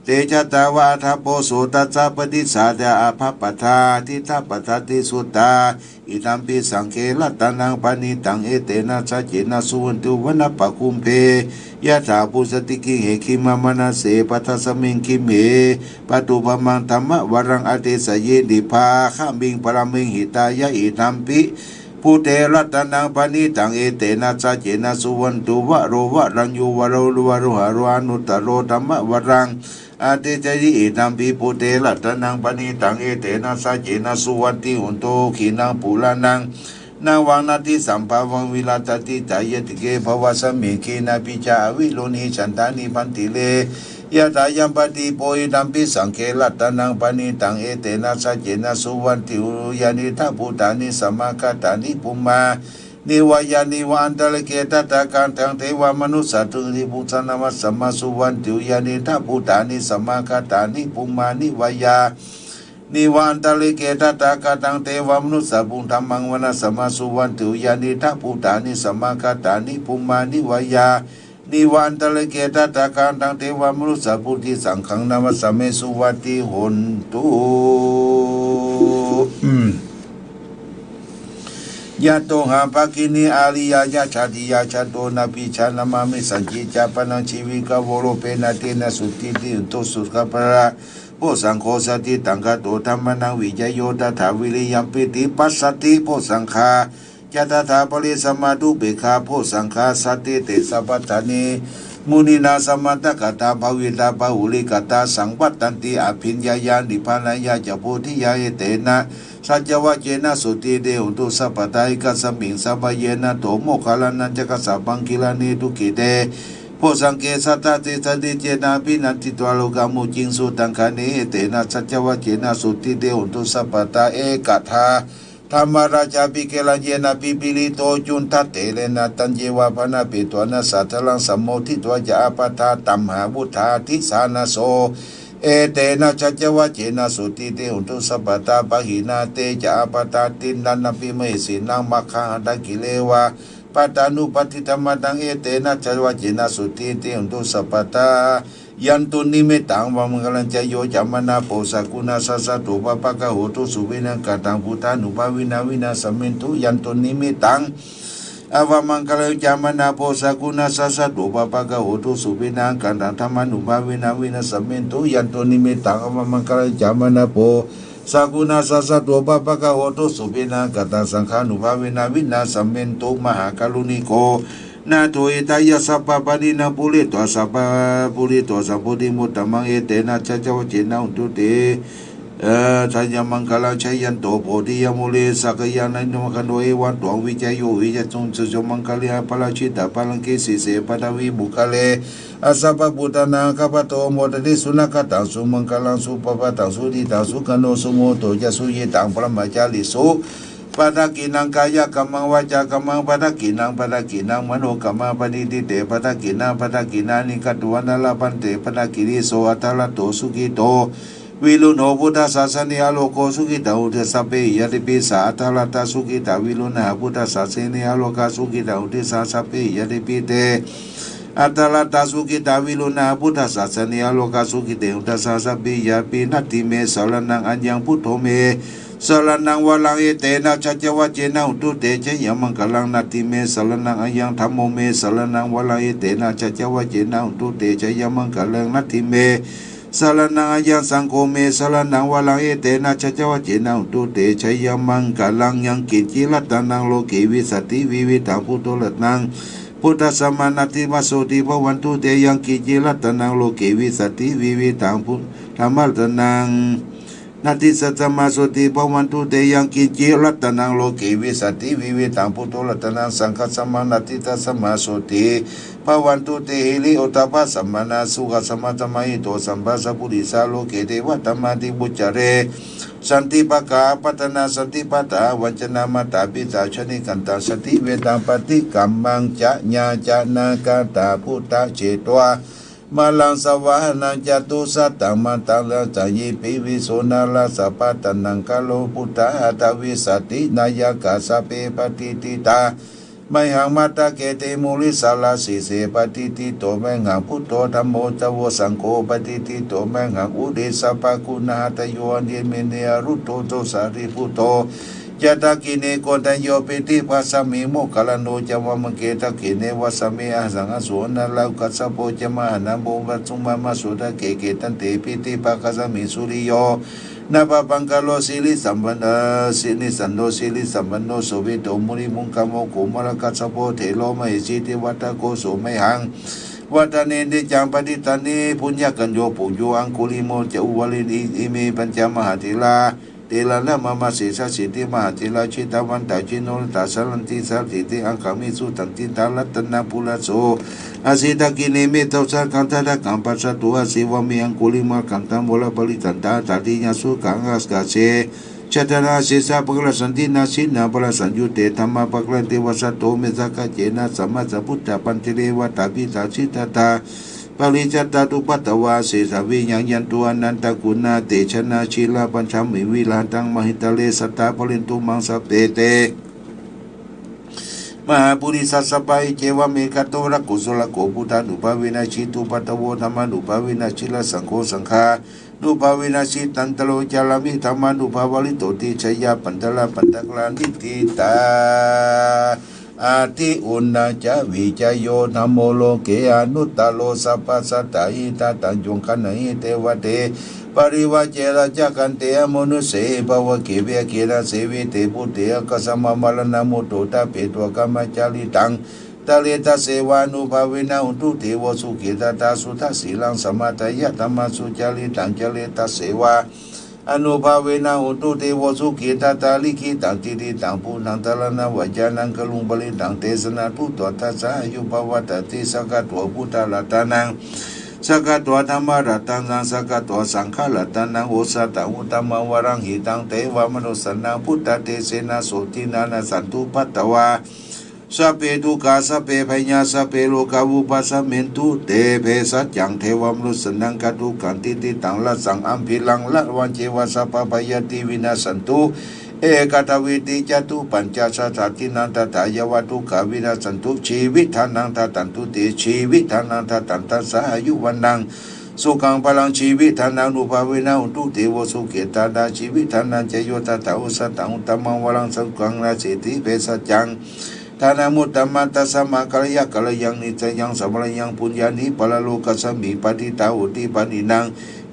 tejasā vā addhabbo so tassa paṭicchādā abhabbatā diṭṭhapadāti suttā idampi saṅghe ratanaṃ paṇītaṃ etena saccena suvaṇṇo vanappagumbe yathā phussati gimhe gimhamanase paṭhasmiṃ gimhe paṭupammam dhammavaraṃ adesayi nibbāgamiṃ paramiṃ hitāya idampi buddhe ratanaṃ paṇītaṃ etena saccena suvaṇṇo varo varaññū varo varuharo anuttaro dhammavaraṃ adesayi idampi buddhe ratanaṃ paṇītaṃ etena saccena suvatthi hotu khīṇaṃ purāṇaṃ navaṃ natthi sambhavaṃ virattacittāyatike bhavasmiṃ khīṇabījā aviruḷhichandā nibbanti re yathāyampadīpo idampi saṅghe ratanaṃ paṇītaṃ etena saccena suvaṇṇo yānīdha bhūtāni samāgatāni bhummāni vā yāni va antarikše tathāgataṃ devamanussapūjitiṃ buddhaṃ namassāma suvaṇṇo yānīdha bhūtāni samāgatāni bhummāni vā yāni va antarikše tathāgataṃ devamanussapūjitaṃ dhammaṃ namassāma suvaṇṇo yānīdha bhūtāni samāgatāni bhummāni vā yāni va antarikše tathāgataṃ devamanussapūjitiṃ saṅghaṃ namassāmi suvatthi hotu. Yatohaṃ bhagini ariyāya jātiyā jāto nābhijānāmi sañcicca pāṇaṃ jīvitā voropānādi nasūti ti uto sukhaparā bojjhaṅgo satiṭṭhaṅgato dhammānaṃ vicayo tathā viriyampīti passaddhi bojjhaṅgā ca tathāpare samādhupekkhabojjhaṅgā satiṭṭhitā sabbattha muninā sammadakkhātā bhāvitā bahulīkatā saṃvattanti abhiññāya nibbānāya ca bodhiyā etena saccavajjena sotthi te hotu sabbadā. Ekasmiṃ samaye nātho moggallānañca kassapaṃ gilāne dukkhite bojjhaṅge satta desayi tena abhinanditvā rogā mucciṃsu taṅkhaṇe. Etena saccavajjena sotthi te hotu sabbadā. Ekadā dhammarājāpi gelaññenābhipīḷito cundattherena taññeva bhaṇāpetvāna sādaraṃ sammoditvā ca ābādhā tamhā vuṭṭhāsi ṭhānaso. Etena saccavajjena sotthi te hotu sabbadā. Pahīnā te ca ābādhā tiṇṇannampi mahesinaṃ maggāhatakilevā pattānuppattidhammataṃ. Etena saccavajjena sotthi te hotu sabbadā. Yandunnimittaṃ avamaṅgalañca yo cāmanāpo sakuṇassa saddo pāpaggaho dussupinaṃ akantaṃ buddhānubhāvena vināsamentu. Yandunnimittaṃ avamaṅgalañca yo cāmanāpo sakuṇassa saddo pāpaggaho dussupinaṃ akantaṃ dhammānubhāvena vināsamentu. Yandunnimittaṃ avamaṅgalañca yo cāmanāpo Sakuṇassa saddo pāpaggaho dussupinaṃ akantaṃ saṅghānubhāvena vināsamentu. Mahākāruṇiko nātho hitāya sabbapāṇinaṃ pūretvā sabba, pūretvā sabbodhimuttamaṃ etena saccavajjena hotu te jayamaṅgalaṃ. Jayanto bodhiyā mūle sakyānaṃ nandivaḍḍhano evaṃ tvaṃ vijayo hohi jayassu jayamaṅgale. Aparājitapallaṅke sīse paṭhavipokkhare sabbabuddhānaṃ aggappatto pamodati. Sunakkhattaṃ sumaṅgalaṃ supabhātaṃ suhuṭṭhitaṃ sukhaṇo sumuhutto ca suyiṭṭhaṃ brahmacārisu. Padakkhiṇaṃ kāyakammaṃ vācākammaṃ padakkhiṇaṃ padakkhiṇaṃ manokammaṃ paṇidhī te padakkhiṇā padakkhiṇāni katvāna labhantatthe padakkhiṇe. So atthaladdho sukhito viruḷho buddhasāsane arogō sukhitaṃ hoti sabbehi ñātibhi. Sā atthaladdhā sukhitā viruḷhā buddhasāsane arogā sukhitaṃ hoti saha sabbehi ñātibhi. Te atthaladdhā sukhitā viruḷhā buddhasāsane arogā sukhitaṃ hoti saha sabbehi ñātibhi. Natthi me saraṇaṃ aññaṃ buddho me saraṇaṃ varaṃ etena saccavajjena hotu te jayamaṅgalaṃ. Natthi me saraṇaṃ aññaṃ dhammo me saraṇaṃ varaṃ etena saccavajjena hotu te jayamaṅgalaṃ. Natthi me saraṇaṃ aññaṃ saṅgho me saraṇaṃ varaṃ etena saccavajjena hotu te jayamaṅgalaṃ. Yaṅkiñci ratanaṃ loke vijjati vividhaṃ puthu ratanaṃ buddhasamaṃ natthi samasotthi bhavantu te. Yaṅkiñci ratanaṃ loke vijjati vividhaṃ pu- dhammaratanaṃ natthi samasotthi bhavantu te. Yaṅkiñci ratanaṃ loke vijjati vividhaṃ puthu ratanaṃ saṅghasamaṃ natthi samasotthi bhavantu te. Hiriottappasamānā sukhasamaṃ samāhito sabbasappuriso loke devadhammāti vuccare. Santi pakkhā apattanā santi pādā avañcanā mātā pitā ca nikkhantā santi vetaṃ paṭikkamaṃ ca ñā ca nakkhattā buddhā chetvā māraṃ savāhanaṃ catusaccāmattā yaṃ jāyīti viso nārassa pāṭhanaṅkaro buddhā aṭṭhavīsati nāyakā sabbe patiṭṭhitā mayhaṃ matthake te mūle saḷārasīse patiṭṭhito mayhaṃ buddho dhammo ca vo saṅgho patiṭṭhito mayhaṃ ure sabbaguṇāhitayo imehi anuttaro sārīputto ca dakkhiṇe koṇḍañño piṭṭhibhāgasmiṃ moggallāno ca vāmake dakkhiṇe vāsave asaṃ āsuṃ aṇāḷā kassapo ca mahānāmo ubhāsuṃ vāmasotake. Kittante piṭṭhibhāgasmiṃ suriyo nabhaṅgaro sirisampanno sirisampanno sobhito munipuṅgavo. Kumārakassapo thero mahesī cittavādako so mayhaṃ vadane niccaṃ paṭicca buddhānussāvino. Aṅgulīmālo ca uvālī ime pañca mahātherā therā mama sesāsīti mahātherā jitavantā jinorasā sārathī saratī te aṅgamaṅgesu saṇṭhitā. Ratanaṃ purato āsi dakkhiṇe mettasuttakaṃ dhajaggaṃ pacchato āsi vāme aṅgulimālakaṃ. Taṃ tamohaṃ parittaṃ āṭāṭi aṅgukhaṇaṃ ākāse chadanaṃ āsi. Sā pākārasmiṃ tiṇṇannasmiṃ pākārasaṃyutte dhammapākāranidhī vasato me sakiccena sammāsambuddhappañjare. Vātapittādisañjātā pariccāgā cupaddavā asesā vinayaṃ yantu anantaguṇatejena. Sīlaṃ paṭhaviṃ vihāraṃ mahītale sadā bhavantu maṃ sabbe te mahāpurisāsabhā. Iccevamanekavividhāni kusalāni kusalāni buddhānubhāvena jitupaddavo dhammānubhāvena sīlasaṅgho saṅghānubhāvena jitendro carāmi dhammānubhāvapālito tichenna pañcarāpañcakārā niṭṭhitā. Atthi uṇhisañca vijayo dhammo loke anuttaro sabbasattahitatthāyo gaṇatha itthivatā parivajje rājadakkhiṇe amanussehi pāvake veyyākaraṇaseviyaṃ buddhe ākāsaṃ māranaṃ muttotappetto kammācarittaṃ care tasseva ānubhāvena hotu devo sukhitattā. Suddhasīlaṃ samādāya dhammaṃ sucaritaṃ care tasseva ānubhāvena hotu devo sukhitattā. Likkhitaṃ cintitaṃ pūretvā dhāraṃ vācanaṃ garuṃ paṇḍitaṃ desanaṃ tutvā tassa āyuṃ pavaḍḍhatīti. Sakkatvā buddharatanaṃ sakkatvā dhammaratanaṃ sakkatvā saṅgharatanaṃ osathaṃ uttamaṃ varaṃ hitaṃ devamanussānaṃ buddhatejena sotthinā nassantupaddavā sabbe dukkhā sabbe bhayā sabbe rogā vūpasamentu te. Bhesajjaṃ devamanussānaṃ dukkhaṃ cintitaṃ rasaṃ ambarīyaṃ ārabbā ceva sabbabhayādi vinassantu. Ekadā vīti catūpañca sattā dinnā tathā yāva dukkhā vinassantu jīvitdhanaṃ dadantu te jīvitdhanaṃ dadaṃ tassa āyuvaḍḍhanaṃ sukhaṃ balaṃ. Jīvitdhānānubhāvena hotu devo sukhitattā jīvitdhānañca yo dadā osathaṃ uttamaṃ varaṃ sukhaṃ nassantīti. Bhesajjaṃ dānamuttamaṃ tasmā karaṇīyaṃ kalyāṇaṃ niṭṭhitaṃ sampadaṃ puññāni paralokasmiṃ patiṭṭhā honti pāṇinā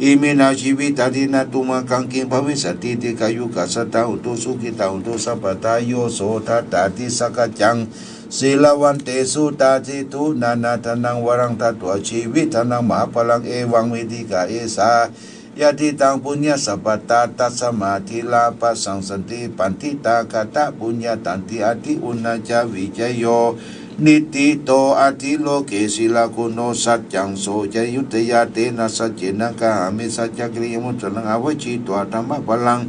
Iminā jīvitadinnatumhakaṃ kiṃ bhavissati? Dīghāyukā sadā hontu, sukhitā hontu sabbadā. Yo so dassati sakkaccaṃ sīlavantesu dassituṃ, nānādhanaṃ varaṃ datvā jīvithānaṃ mahapphalaṃ, evamvidikā esā yadidaṃ puññasampatā. Tasmā dhīrā bhaṇanti paṇḍitā, kataṃ puññaṃ tanti adhi uṇṇā ca, vijayo niṭṭhito atthi loke, sīlaguṇo saccaṃ socayuttayā, tena saccena gahāmi, saccakiriyamanussaraṃ, āvajjitvā dhammabalaṃ,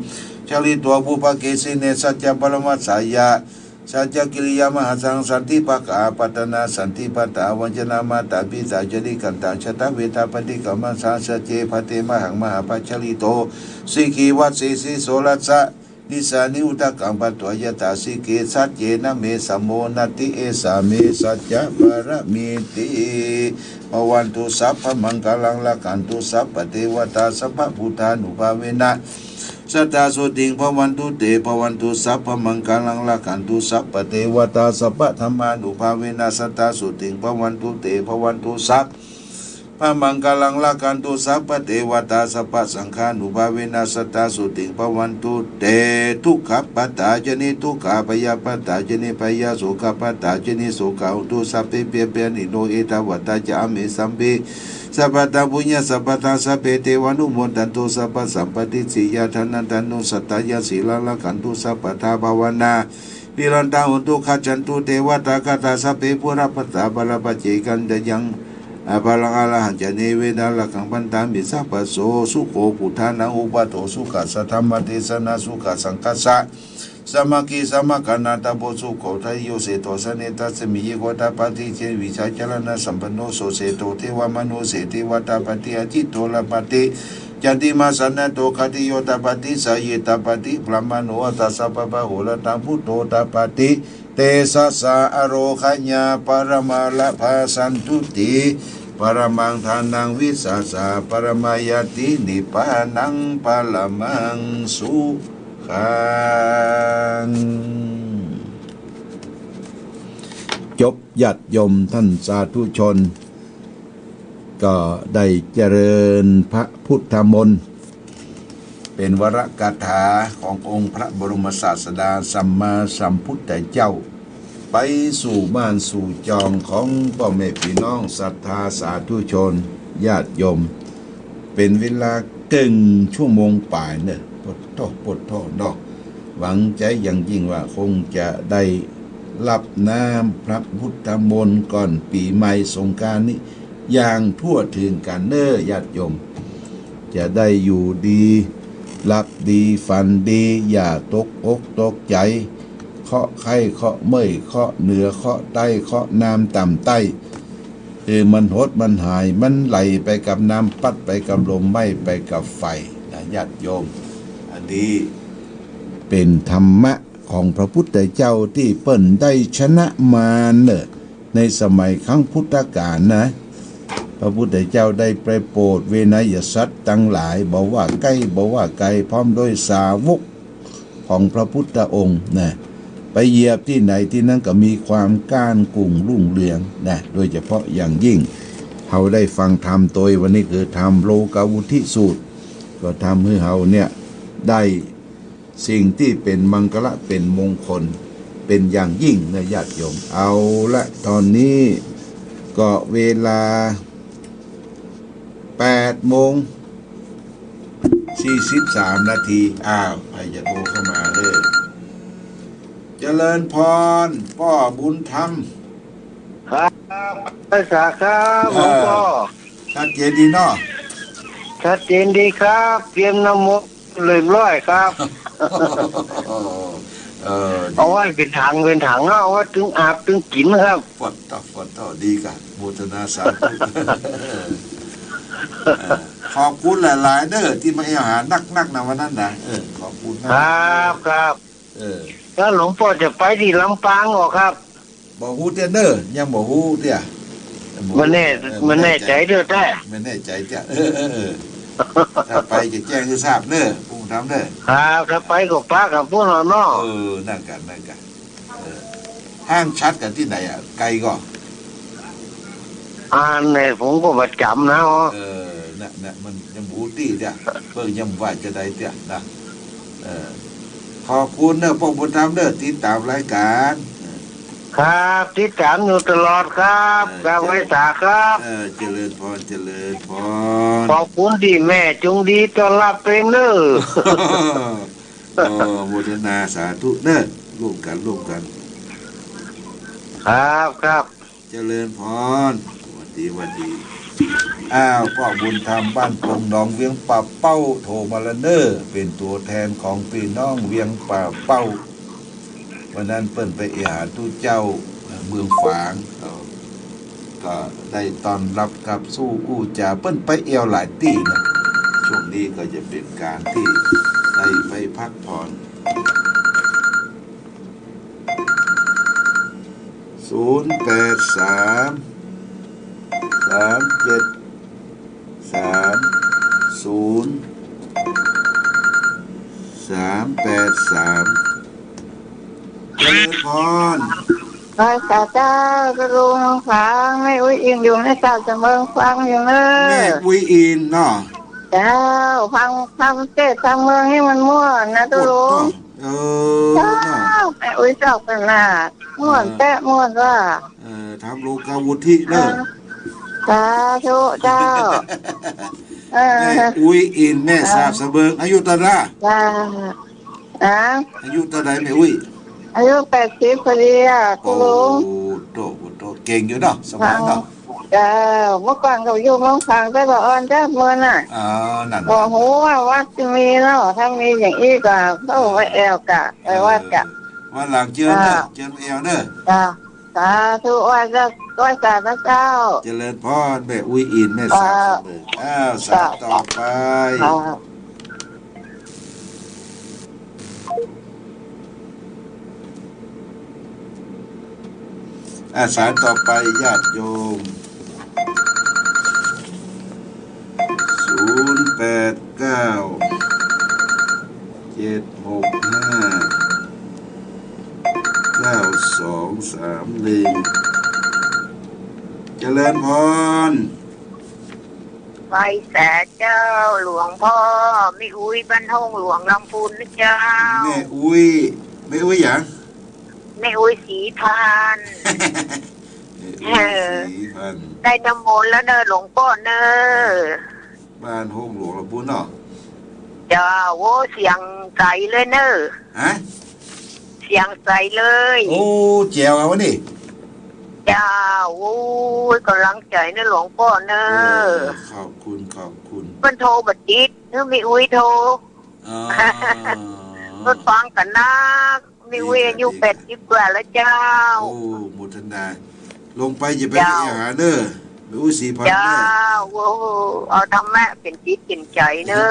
jhārītvā pubbake sīhne, saccaṃ paramassāya, saccakiriyamahāsanaṃ. Santi pakkhā apattanā, santi pādā avañcanā, mātā pitā ca nikkhantā, jātaveda paṭikkama, saha sacce bhante, mahāṃ mahābhāgajālito, sikhī vajjasī sorasa nisāni, udakaṃ patvā yathā sikhe, saccena me samo natthi, esā me saccapāramīti. Bhavatu sabbamaṅgalaṃ, rakkhantu sabbadevatā, sabbabuddhānubhāvena sadā sotthī bhavantu te. Bhavatu sabbamaṅgalaṃ, rakkhantu sabbadevatā, sabbadhammānubhāvena sadā sotthī bhavantu te. Bhavatu sabbamaṅgalaṃ, rakkhantu sabbadevatā, sabbasaṅghānubhāvena sadā sotthī bhavantu te. Dukkhappattā ca niddukkhā, bhayappattā ca nibbhayā, sokappattā ca nissokā, hontu sabbepi pāṇino. Ettāvatā ca amhehi, sambhataṃ puññasampadaṃ, sabbe devānumodantu, sabbasampattisiddhiyā. Dānaṃ dadantu saddhāya, sīlaṃ rakkhantu sabbadā, bhāvanābhiratā hontu, gacchantu devatāgatā. Sabbe buddhaguttamaparājitā, pāpūpaṭihaṃ ghātayaṃ balaṃ, arahaṃ ca devatā rakkhaṃ bandhāmi sabbaso. Sukho buddhānaṃ uppādo, sukhā saddhammadesanā, sukhā saṅghassa sāmaggī, samaggānaṃ tapo sukho. Tayojjo seṭṭho janetasmiṃ, ye kho tappati, te vijjācaraṇasampanno. So seṭṭho devamanussesānaṃ, devatāpati ajito tappati, candimā sannaddho khittiyo tappati, sāyī tappati brāhmaṇo, atha sabbapāhorā taṃ buddho tappati. Tejasā ārogeyya paramaṃ lābhaṃ, santuṭṭhiṃ paramaṃ dhanaṃ, vissāsaṃ paramaṃ ñātiṃ, nibbānaṃ paramaṃ su ขัง จบ ญาติโยมท่านสาธุชน ก็ได้เจริญพระพุทธมนต์ เป็นวรคาถาขององค์พระบรมศาสดาสัมมาสัมพุทธเจ้า ไปสู่บ้านสู่จองของป้อแม่ปี้น้องศรัทธาสาธุชนญาติโยม เป๋นเวลาเกิ่งชั่วโมงป๋ายเน่อ ปดโธ่ ปดโธ่เนาะ หวังใจ๋อย่างยิ่งว่าคงจะได้ฮับน้ำพระพุทธมนต์ก่อนปี๋ใหม่สงกรานต์นี้อย่างทั่วถึงกั๋นเน่อญาติโยม จะได้อยู่ดี หลับดี ฝันดี อย่าตกอกตกใจ๋ เคราะห์ไข้ เคราะห์เมื่อย เคราะห์เหนือ เคราะห์ใต้ เคราะห์น้ำต่ำใต้ คือมันหดมันหาย มันไหลไปกับน้ำ ปั๊ดไปกับลม ไหม้ไปกับไฟนะญาติโยม อันนี้เป๋นธรรมะของพระพุทธเจ้าตี้เปิ้นได้ชนะมารเน่อ ในสมัยครั้งพุทธกาลนะ พระพุทธเจ้าได้ไปโปรดเวไนยสัตว์ตังหลาย บ่ว่าใก้บ่ว่าไก๋ พร้อมด้วยสาวกของพระพุทธองค์นะ ไปเหยียบตี้ไหนตี้นั้นก็มีความก้านกุ่งรุ่งเรืองนะ โดยเฉพาะอย่างยิ่ง เฮาได้ฟังธรรมโตยวันนี้คือธรรมโลกาวุฒสูตร ก็ทำหื้อเฮาเนี่ยได้ สิ่งตี้เป๋นมังคละเป๋นมงคลเป๋นอย่างยิ่งนะญาติโยม เอาละ ต๋อนนี้ก็เวลาแปดโมงสี่สิบสามนาที อ้าว ใผจะโทรเข้ามาเน่อ เจริญพร ป้อบุญธรรม ครับ ไหว้สาครับ หลวงป้อ ชัดเจนดีเนาะ ชัดเจนดีครับ เตรียมน้ำมนต์เรียบร้อยครับ เออ เอาไว้เป๋นถัง เป๋นถังเนาะ เอาไว้ตึงอาบตึงกิ๋นครับ ปดโธ่ ปดโธ่ ดีก่ะ โมทนาสาธุ เออ ขอบคุณหลายๆ เน่อ ตี้มาเอาหานักๆ นะวันนั้นนะ เออ ขอบคุณนะ ครับ ครับ เออ แล้วหลวงป้อจะไปตี้ลำปางก่อครับ บ่ฮู้เตื้อเน่อ ยังบ่ฮู้เตื้อ บ่ฮู้ บ่แน่ เออ บ่แน่ใจ๋เตื้อแต๊ บ่แน่ใจ๋เตื้อ เออ เออ เออ ถ้าไปจะแจ้งหื้อทราบเน่อ ปู่ธรรมเน่อ ครับ ถ้าไปก็ปะกั๋นปู๊นเนาะ เออ นั่นก่ะ นั่นก่ะ เออ ห้างฉัตรกั๋นตี้ไหนอะ ไก๋ก่อ อันนี้ผมก็บ่จ๋ำนะ เออ นะ นะ มันยังบ่ฮู้ตี้เตื้อ เปิ้นยังบ่ว่าจะใดเตื้อนะ เออ ขอบคุณเน้อป้อบุญธรรมเน้อ ติดต๋ามรายก๋าน ครับ ติดต๋ามอยู่ตลอดครับ เออ ครับ ไหว้สาครับ เออ เจริญพร เจริญพร ขอบคุณตี้แม่จงดีต้อนฮับเองเน้อ โอ้ โมทนาสาธุเน้อ ร่วมกั๋น ร่วมกั๋น ครับ ครับ เจริญพร หวัดดี หวัดดี อ้าว ป้อบุญธรรม บ้านปงหนอง เวียงป่าเป้า โทรมาแล้วเน้อ เป๋นตั๋วแทนของปี้น้องเวียงป่าเป้า วันนั้นเปิ้นไปเอ่ยหาตุ๊เจ้าเมืองฝาง ก็ ก็ได้ต้อนฮับกับสู้อู้จ๋า เปิ้นไปเอี่ยวหลายตี้นะ ช่วงนี้ก็จะเป๋นก๋านตี้ได้ไปพักผ่อน ศูนย์แปดสาม สามเจ็ด สามศูนย์ สามแปดสาม เจริญพร ไหว้สาเจ้า ตุ๊ลุงฟัง แม่อุ๊ยอินอยู่ แม่สาวจะเมืองฟังอยู่เน้อ แม่อุ๊ยอินเนาะ เจ้า ฟัง ฟังเทศน์ฟังเมืองนี่มันม่วนนะตุ๊ลุง เออ เจ้า เนาะ แม่อุ๊ยชอบขนาด ม่วน เออ แต๊ม่วนว่า เออ ทำโลกาวุฒิเน้อ เออ สาธุเจ้า เออ แม่อุ๊ยอิน แม่สาวสะเมือง อายุเต้าใด เจ้า ฮะ อายุเต้าใดแม่อุ๊ย อายุแปดสิบพอดีอะตุ๊ลุง โอ้โต โอ้โต เก่งอยู่เนาะ สมัยเนาะ เจ้า เมื่อก่อนก็อยู่เมืองฝางแต่บ่อ่อนจ้ะเมืองน่ะ อ๋อ นั่น บ่ฮู้ว่าวัดจะมีเนาะ ถ้ามีอย่างอี้ก็เข้าไปแอ่วกะ ไปวัดกะ เออ วันหลังเจิญเน้อ อ่า เจิญมาแอ่วเน้อ จ้า สาธุ ไหว้เจ้า ไหว้สาเจ้า เจริญพร แม่อุ๊ยอิน แม่สาวสะเมือง อ้าว สายต่อไป ครับ อ่า สายต่อไป ญาติโยม ศูนย์แปดเก้า เจ็ดหกห้า เก้าสองสามหนึ่ง เจริญพร ไหว้สาเจ้าหลวงป้อ แม่อุ๊ยบ้านห้องหลวงลำพูนนะเจ้า แม่อุ๊ย แม่อุ๊ยหยัง แม่อุ๊ยศรีพันธุ์ แม่อุ๊ยศรีพันธุ์ ได้น้ำมนต์แล้วเน้อหลวงป้อเน้อ บ้านห้องหลวงลำพูนเนาะ เจ้า โอ้ เสียงใสเลยเน้อ ฮะ เสียงใสเลย โอ้ แจ๋วอะวะนี่ เจ้า โอ้ย ก๋ำลังใจ๋เน้อหลวงป้อเน้อ เออ ขอบคุณ ขอบคุณ เปิ้นโทรบ่ติด เออ แม่อุ๊ยโทร อ๋อ เปิ้นฟังกั๋นนัก แม่อุ๊ยอายุแปดสิบกว่าแล้วเจ้า โอ้ โมทนา ลงไปอย่าไป เจ้า เอ่ยหาเน้อ แม่อุ๊ยศรีพันธุ์เน้อ เจ้า โอ้ เอาธรรมะเป๋นจิตเป๋นใจ๋เน้อ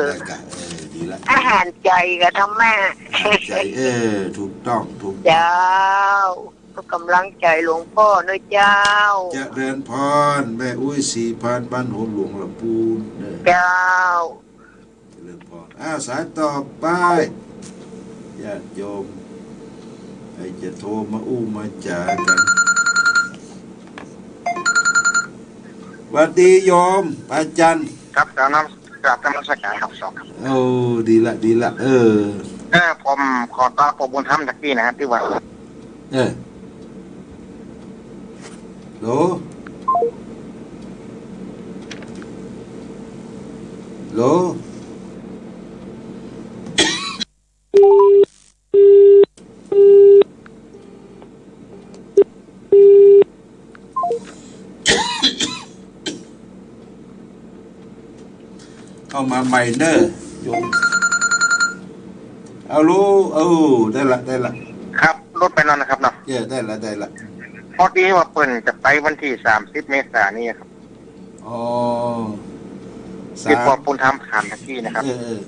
ได้กะ ได้กะ เออ ดีละ อาหารใจ๋กับธรรมะ อาหารใจ๋ เออ ถูกต้อง ถูกต้อง เจ้า ก็ก๋ำลังใจ๋หลวงป้อเน้อเจ้า เจริญพร แม่อุ๊ยศรีพันธุ์ บ้านห้องหลวงลำพูนเน้อ เจ้า เจริญพร อ้าว สายต่อไป ญาติโยม ใผจะโทรมาอู้มาจ๋ากั๋น หวัดดีโยม อาจ๋ารย์ ครับ กราบนำ กราบนมัสก๋านครับ สองครับ โอ้ ดีละ ดีละ เออ เออ ผมขอตอบป้อบุญธรรมตะกี้นะฮะ ตี้ว่า เออ โหล โหล เข้ามาใหม่เน้อโยม เอาลูก เออ ได้ละ ได้ละ ครับ ลดไปแล้วนะครับเนาะ เออ ได้ละ ได้ละ พอดีว่าเปิ้นจะไปวันตี้สามสิบเมษายนนี้ครับ อ๋อ ตี้ป้อบุญธรรมถามตะกี้นะครับ เออ เออ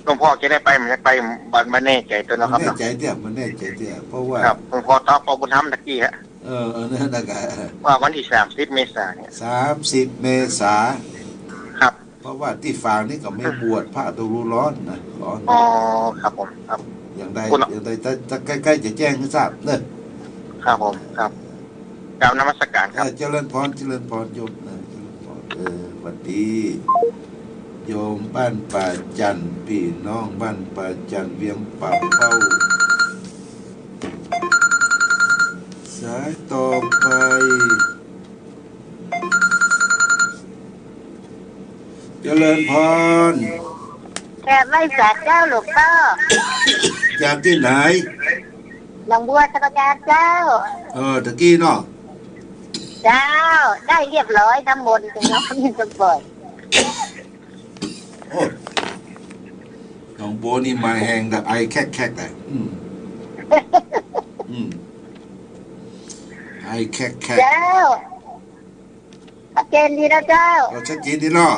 หลวงป้อจะได้ไป บ่ได้ไป บ่ บ่แน่ใจ๋ตั๋วเนาะครับเนาะ บ่แน่ใจ๋เตื้อ บ่แน่ใจ๋เตื้อ เพราะว่า ครับ หลวงป้อตอบป้อบุญธรรมตะกี้ฮะ เออ เออ นั่นน่ะกะ ว่าวันตี้สามสิบเมษายนเนี่ย สามสิบเมษา ครับ เพราะว่าตี้ฝางนี่ก็มีบวชพระฤดูร้อนนะ ร้อน อ๋อ ครับผม ครับ อย่างใด อย่างใด แต่ แต่ใก้ๆ จะแจ้งหื้อทราบเน้อ ครับผม ครับ กราบนมัสก๋านครับ เออ เจริญพร เจริญพรโยม เออ เจริญพร อ หวัดดี โยมบ้านป่าจั่น ปี้น้องบ้านป่าจั่น เวียงป่าเป้า สายต่อไป เจริญพร กราบไหว้สาเจ้าหลวงป้อ จากตี้ไหน หนองบัวสะกดาเจ้า เออ ตะกี้เนาะ เจ้า ได้เรียบร้อยน้ำมนต์เนาะ นี่ก็บ่อย โอ้ หนองบัวนี่มาแฮงแต่ไอแคกๆ เลย อืม อืม ไอแคกๆ เจ้า ชัดเจนดีนะเจ้า เออ ชัดเจนดีเนาะ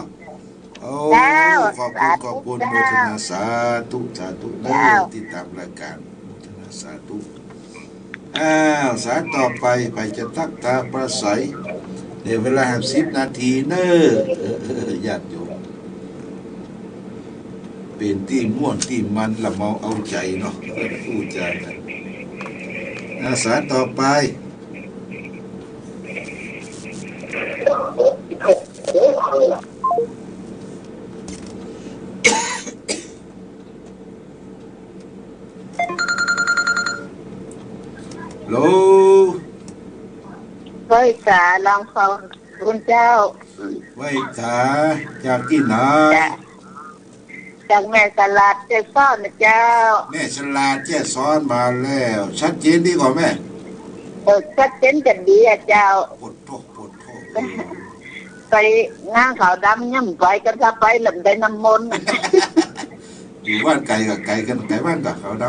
โอ้ เจ้า ขอบคุณ สาธุ ขอบคุณ เจ้า โมทนา สาธุ สาธุเด้อ เจ้า ติดต๋ามรายก๋าน โมทนา สาธุ อ้าว สายต่อไป ใผจะทักทายปราศรัย เหลือเวลาแหมสิบนาทีเน้อ เออ เออ ญาติโยม เป๋นตี้ม่วนตี้มันละเมาเอาใจ๋เนาะ อู้จ๋ากั๋น อ่า สายต่อไป ฮัลโหล ไหว้สาหลวงพ่อคุณเจ้า ไหว้สา จากตี้ไหน จาก จากแม่สลาดแจ้ซ้อนนะเจ้า แม่สลาดแจ้ซ้อนมาแล้ว ชัดเจนดีก่อแม่ เออ ชัดเจนจะดีอะเจ้า โผดโธ่ โผดโธ่ เออ ไปงานขาวดำยังไปกั๋น ถ้าไปแล้วบ่ได้น้ำมนต์ อยู่บ้านไก๋ก่อ ไก๋กั๋น ไก๋บ้านก่อขาวด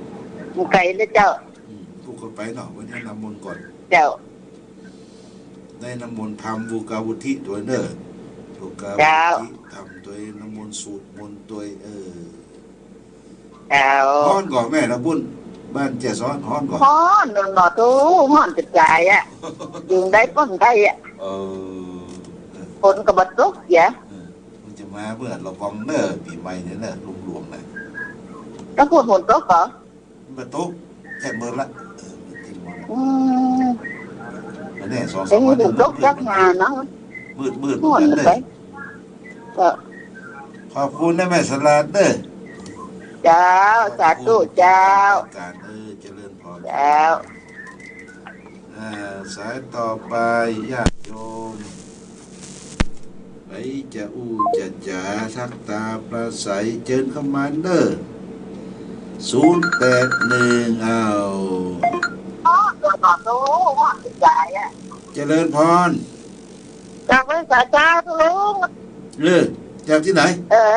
ำ ไก๋เลยเจ้า อืม ลูกก็ไปเนาะ วันนี้น้ำมนต์ก่อน เจ้า ได้น้ำมนต์ทำบุญกาวุทิตวยเน้อ บุญกาวุทิ เจ้า ทำตวยน้ำมนต์ สูตรมนต์ตวย เออ เจ้า ฮ้อนก่อแม่ น้ำบุญ บ้านแจ้ซ้อนฮ้อนก่อ ฮ้อน ฮ้อน โธ่ ฮ้อนจะต๋ายอะ อยู่ได้ก็บ่ได้อะ เออ เออ ฝนก็บ่ตกเสีย เออ มันจะมาเมื่อระวังเน้อ ปี๋ใหม่เนี่ยเน้อ หลวงๆ นะ ต้องพูดฝนตกก่อ บ่ตก แจ้เมิดละ เออ บ่ตกเมิดละ อืม อันนี้สองสามวัน เอ็งบ่ตกจักหน้าเนาะ มืดๆ ฮ้อน เหมือนกั๋นเน้อ ไป ก็ ขอบคุณนะแม่สลาดเน้อ เจ้า สาธุเจ้า ขอบคุณ เออ เจริญพร เจ้า อ่า สายต่อไป ญาติโยม ใผจะอู้จะจ๋า ทักทายปราศรัย เจิญเข้ามาเน้อ ศูนย์แปดหนึ่ง อ้าว เจริญพร กราบไหว้สาเจ้าลุง เออ จากตี้ไหน เออ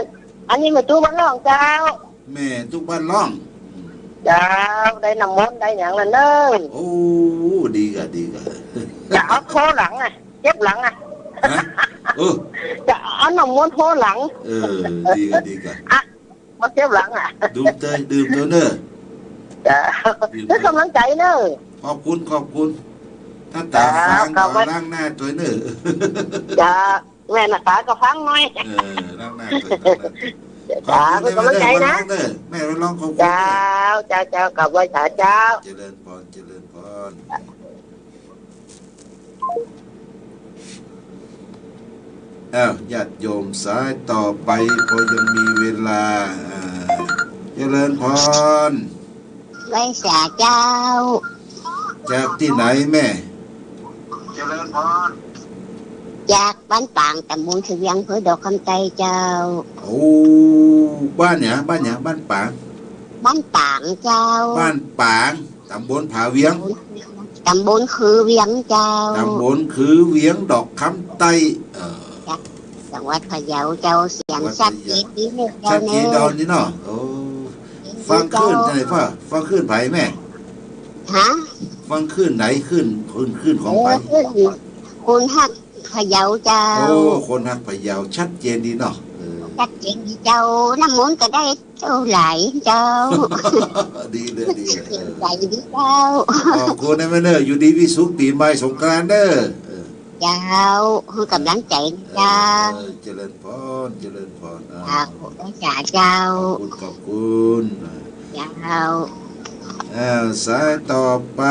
อันนี้แม่ตุ๊บ้านล่องเจ้า แม่ตุ๊บ้านล่อง เจ้า ได้น้ำมนต์ได้หยังแล้วเน้อ โอ้ ดีก่ะ ดีก่ะ จะเอาโผล่หลังอะ เจ็บหลังอะ ฮะ เออ จะเอาน้ำมนต์โผล่หลัง เออ ดีก่ะ ดีก่ะ อะ มาเจ็บหลังอะ ดื่มเตย ดื่มเตยเน้อ เจ้า ดื่มเตย เพื่อกำลังใจ๋เน้อ ขอบคุณ ขอบคุณ ถ้าต๋า เจ้า ฟาง ขอบคุณ ก็ล้างหน้าตวยเน้อ เจ้า แม่น่ะต๋าก็ฟังหน่อย เออ ล้างหน้าตวย ล้างหน้าตวย เจ้า ขอบคุณ เพื่อกำลังใจ๋นะ แม่ไปร้องเน้อ แม่ไปร้องขอบคุณเน้อ เจ้า เจ้า เจ้า กราบไหว้สาเจ้า เจริญพร เจริญพร อ้าว ญาติโยมสายต่อไป พอยังมีเวลา อ่า เจริญพร ไหว้สาเจ้า จากตี้ไหนแม่ เจริญพร จากบ้านปาง ต๋ำบลคือเวียง อำเภอดอกคำใต้เจ้า โอ้ บ้านหยัง บ้านหยัง บ้านปาง บ้านปางเจ้า บ้านปาง ต๋ำบลผาเวียง ต๋ำบลคือเวียงเจ้า ต๋ำบลคือเวียง ดอกคำใต้ เอ่อ จังหวัดพะเยาเจ้า เสียง จังหวัดพะเยา ชัดเจนดีเน้อเจ้า ชัดเจน เน้อ ดีเนาะ โอ้ เสียงดี ฟังคลื่น เจ้า ตี้ไหนพ่อ ฟังคลื่นใผแม่ ฮะ ฟังคลื่นไหน คลื่น คลื่น คลื่นของใผ เออ คลื่น คลื่นฮัก พะเยาเจ้า โอ้ คนฮักพะเยา ชัดเจนดีเนาะ เออ ชัดเจนดีเจ้า น้ำมนต์ก็ได้เต้าหลายเจ้า ดีเลย ดีเลย เสียงใจ๋ดีเจ้า ขอบคุณนะแม่เน้อ อยู่ดีมีสุข ปี๋ใหม่สงกรานต์เน้อ เออ เจ้า หื้อกำลังใจ๋เจ้า เออ เจริญพร เจริญพร อ้าว เจ้า สาเจ้า ขอบคุณ ขอบคุณ เจ้า อ้าว สายต่อไป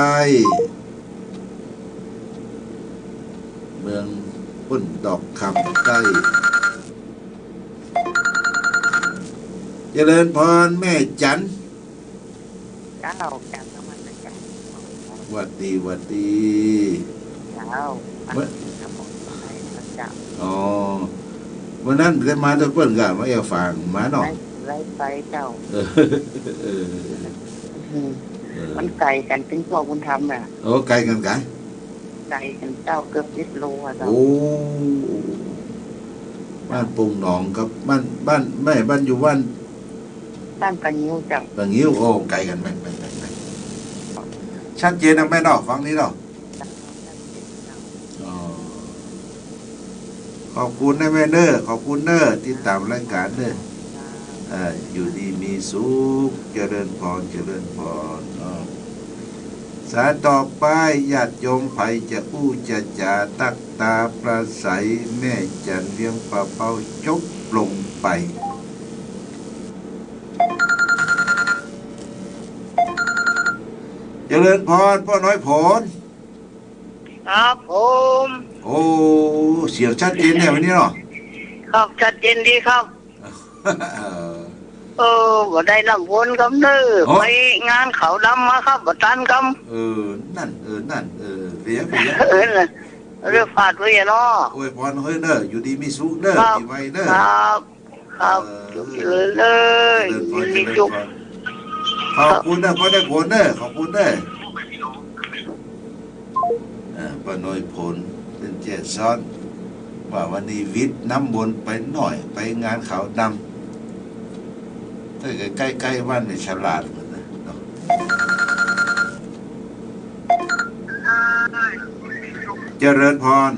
เมือง ปุ้นดอกคำใต้ เจริญพรแม่จัน เจ้า กราบนมัสการ หวัดดี หวัดดี เจ้า เมื่อ เจ้า อ๋อ วันนั้นได้มาตวยเปิ้นก่ะ มาแอ่วฝางมาเนาะ ไล่ ไล่ไปเจ้า เออ เออ อืม เออ มันไก๋กั๋นเป๋นพ่อบุญธรรมน่ะ โอ้ ไก๋กั๋นก๋ะ ไก๋กั๋นเจ้า เกือบสิบโลอะเจ้า โอ้ บ้านโป่งหนองกับบ้าน บ้าน แม่ บ้านอยู่บ้าน บ้านป่างิ้วเจ้า ป่างิ้ว โอ้ ไก๋กั๋น แม่น แม่น แม่น แม่น ชัดเจนนะแม่เนาะ ฟังนี้เนาะ อ๋อ ขอบคุณนะแม่เน้อ ขอบคุณเน้อ ติดต๋ามรายก๋านเน้อ เอ่อ อยู่ดีมีสุข เจริญพร เจริญพร เนาะ สายต่อไป ญาติโยมใผจะอู้จะจ๋าตั๊กตาปราศรัย แม่จันเลี้ยงปลาเป้าจบลงไป เจริญพร ป้อน้อยผล ครับผม โอ้ เสียงชัดเจนแน่วันนี้เนาะ ครับ ชัดเจนดีครับ เออ เออ บ่ได้น้ำฝนกำเน้อ โอ้ ไปงานขาวดำมาครับ บ่ตันกำ เออ นั่น เออ นั่น เออ เปียะ เปียะ เออ น่ะ เรื่องฝาดไว้อะเนาะ อวยพรเฮ้ยเน้อ อยู่ดีมีสุขเน้อ ครับ ปีใหม่เน้อ ครับ ครับ เออ เจริญเลย เจริญพร ยินดีจุก เจริญพร ขอบคุณเน้อ ป้อน้อยผลเน้อ ขอบคุณเน้อ อ่า ป้อน้อยผล เปิ้นแจ้ซ้อน ว่าวันนี้วิทย์น้ำมนต์ไปหน้อย ไปงานขาวดำ ใก้ๆ ใก้ๆ บ้านแม่ฉลาดเหมือนนะเนาะ เจริญพร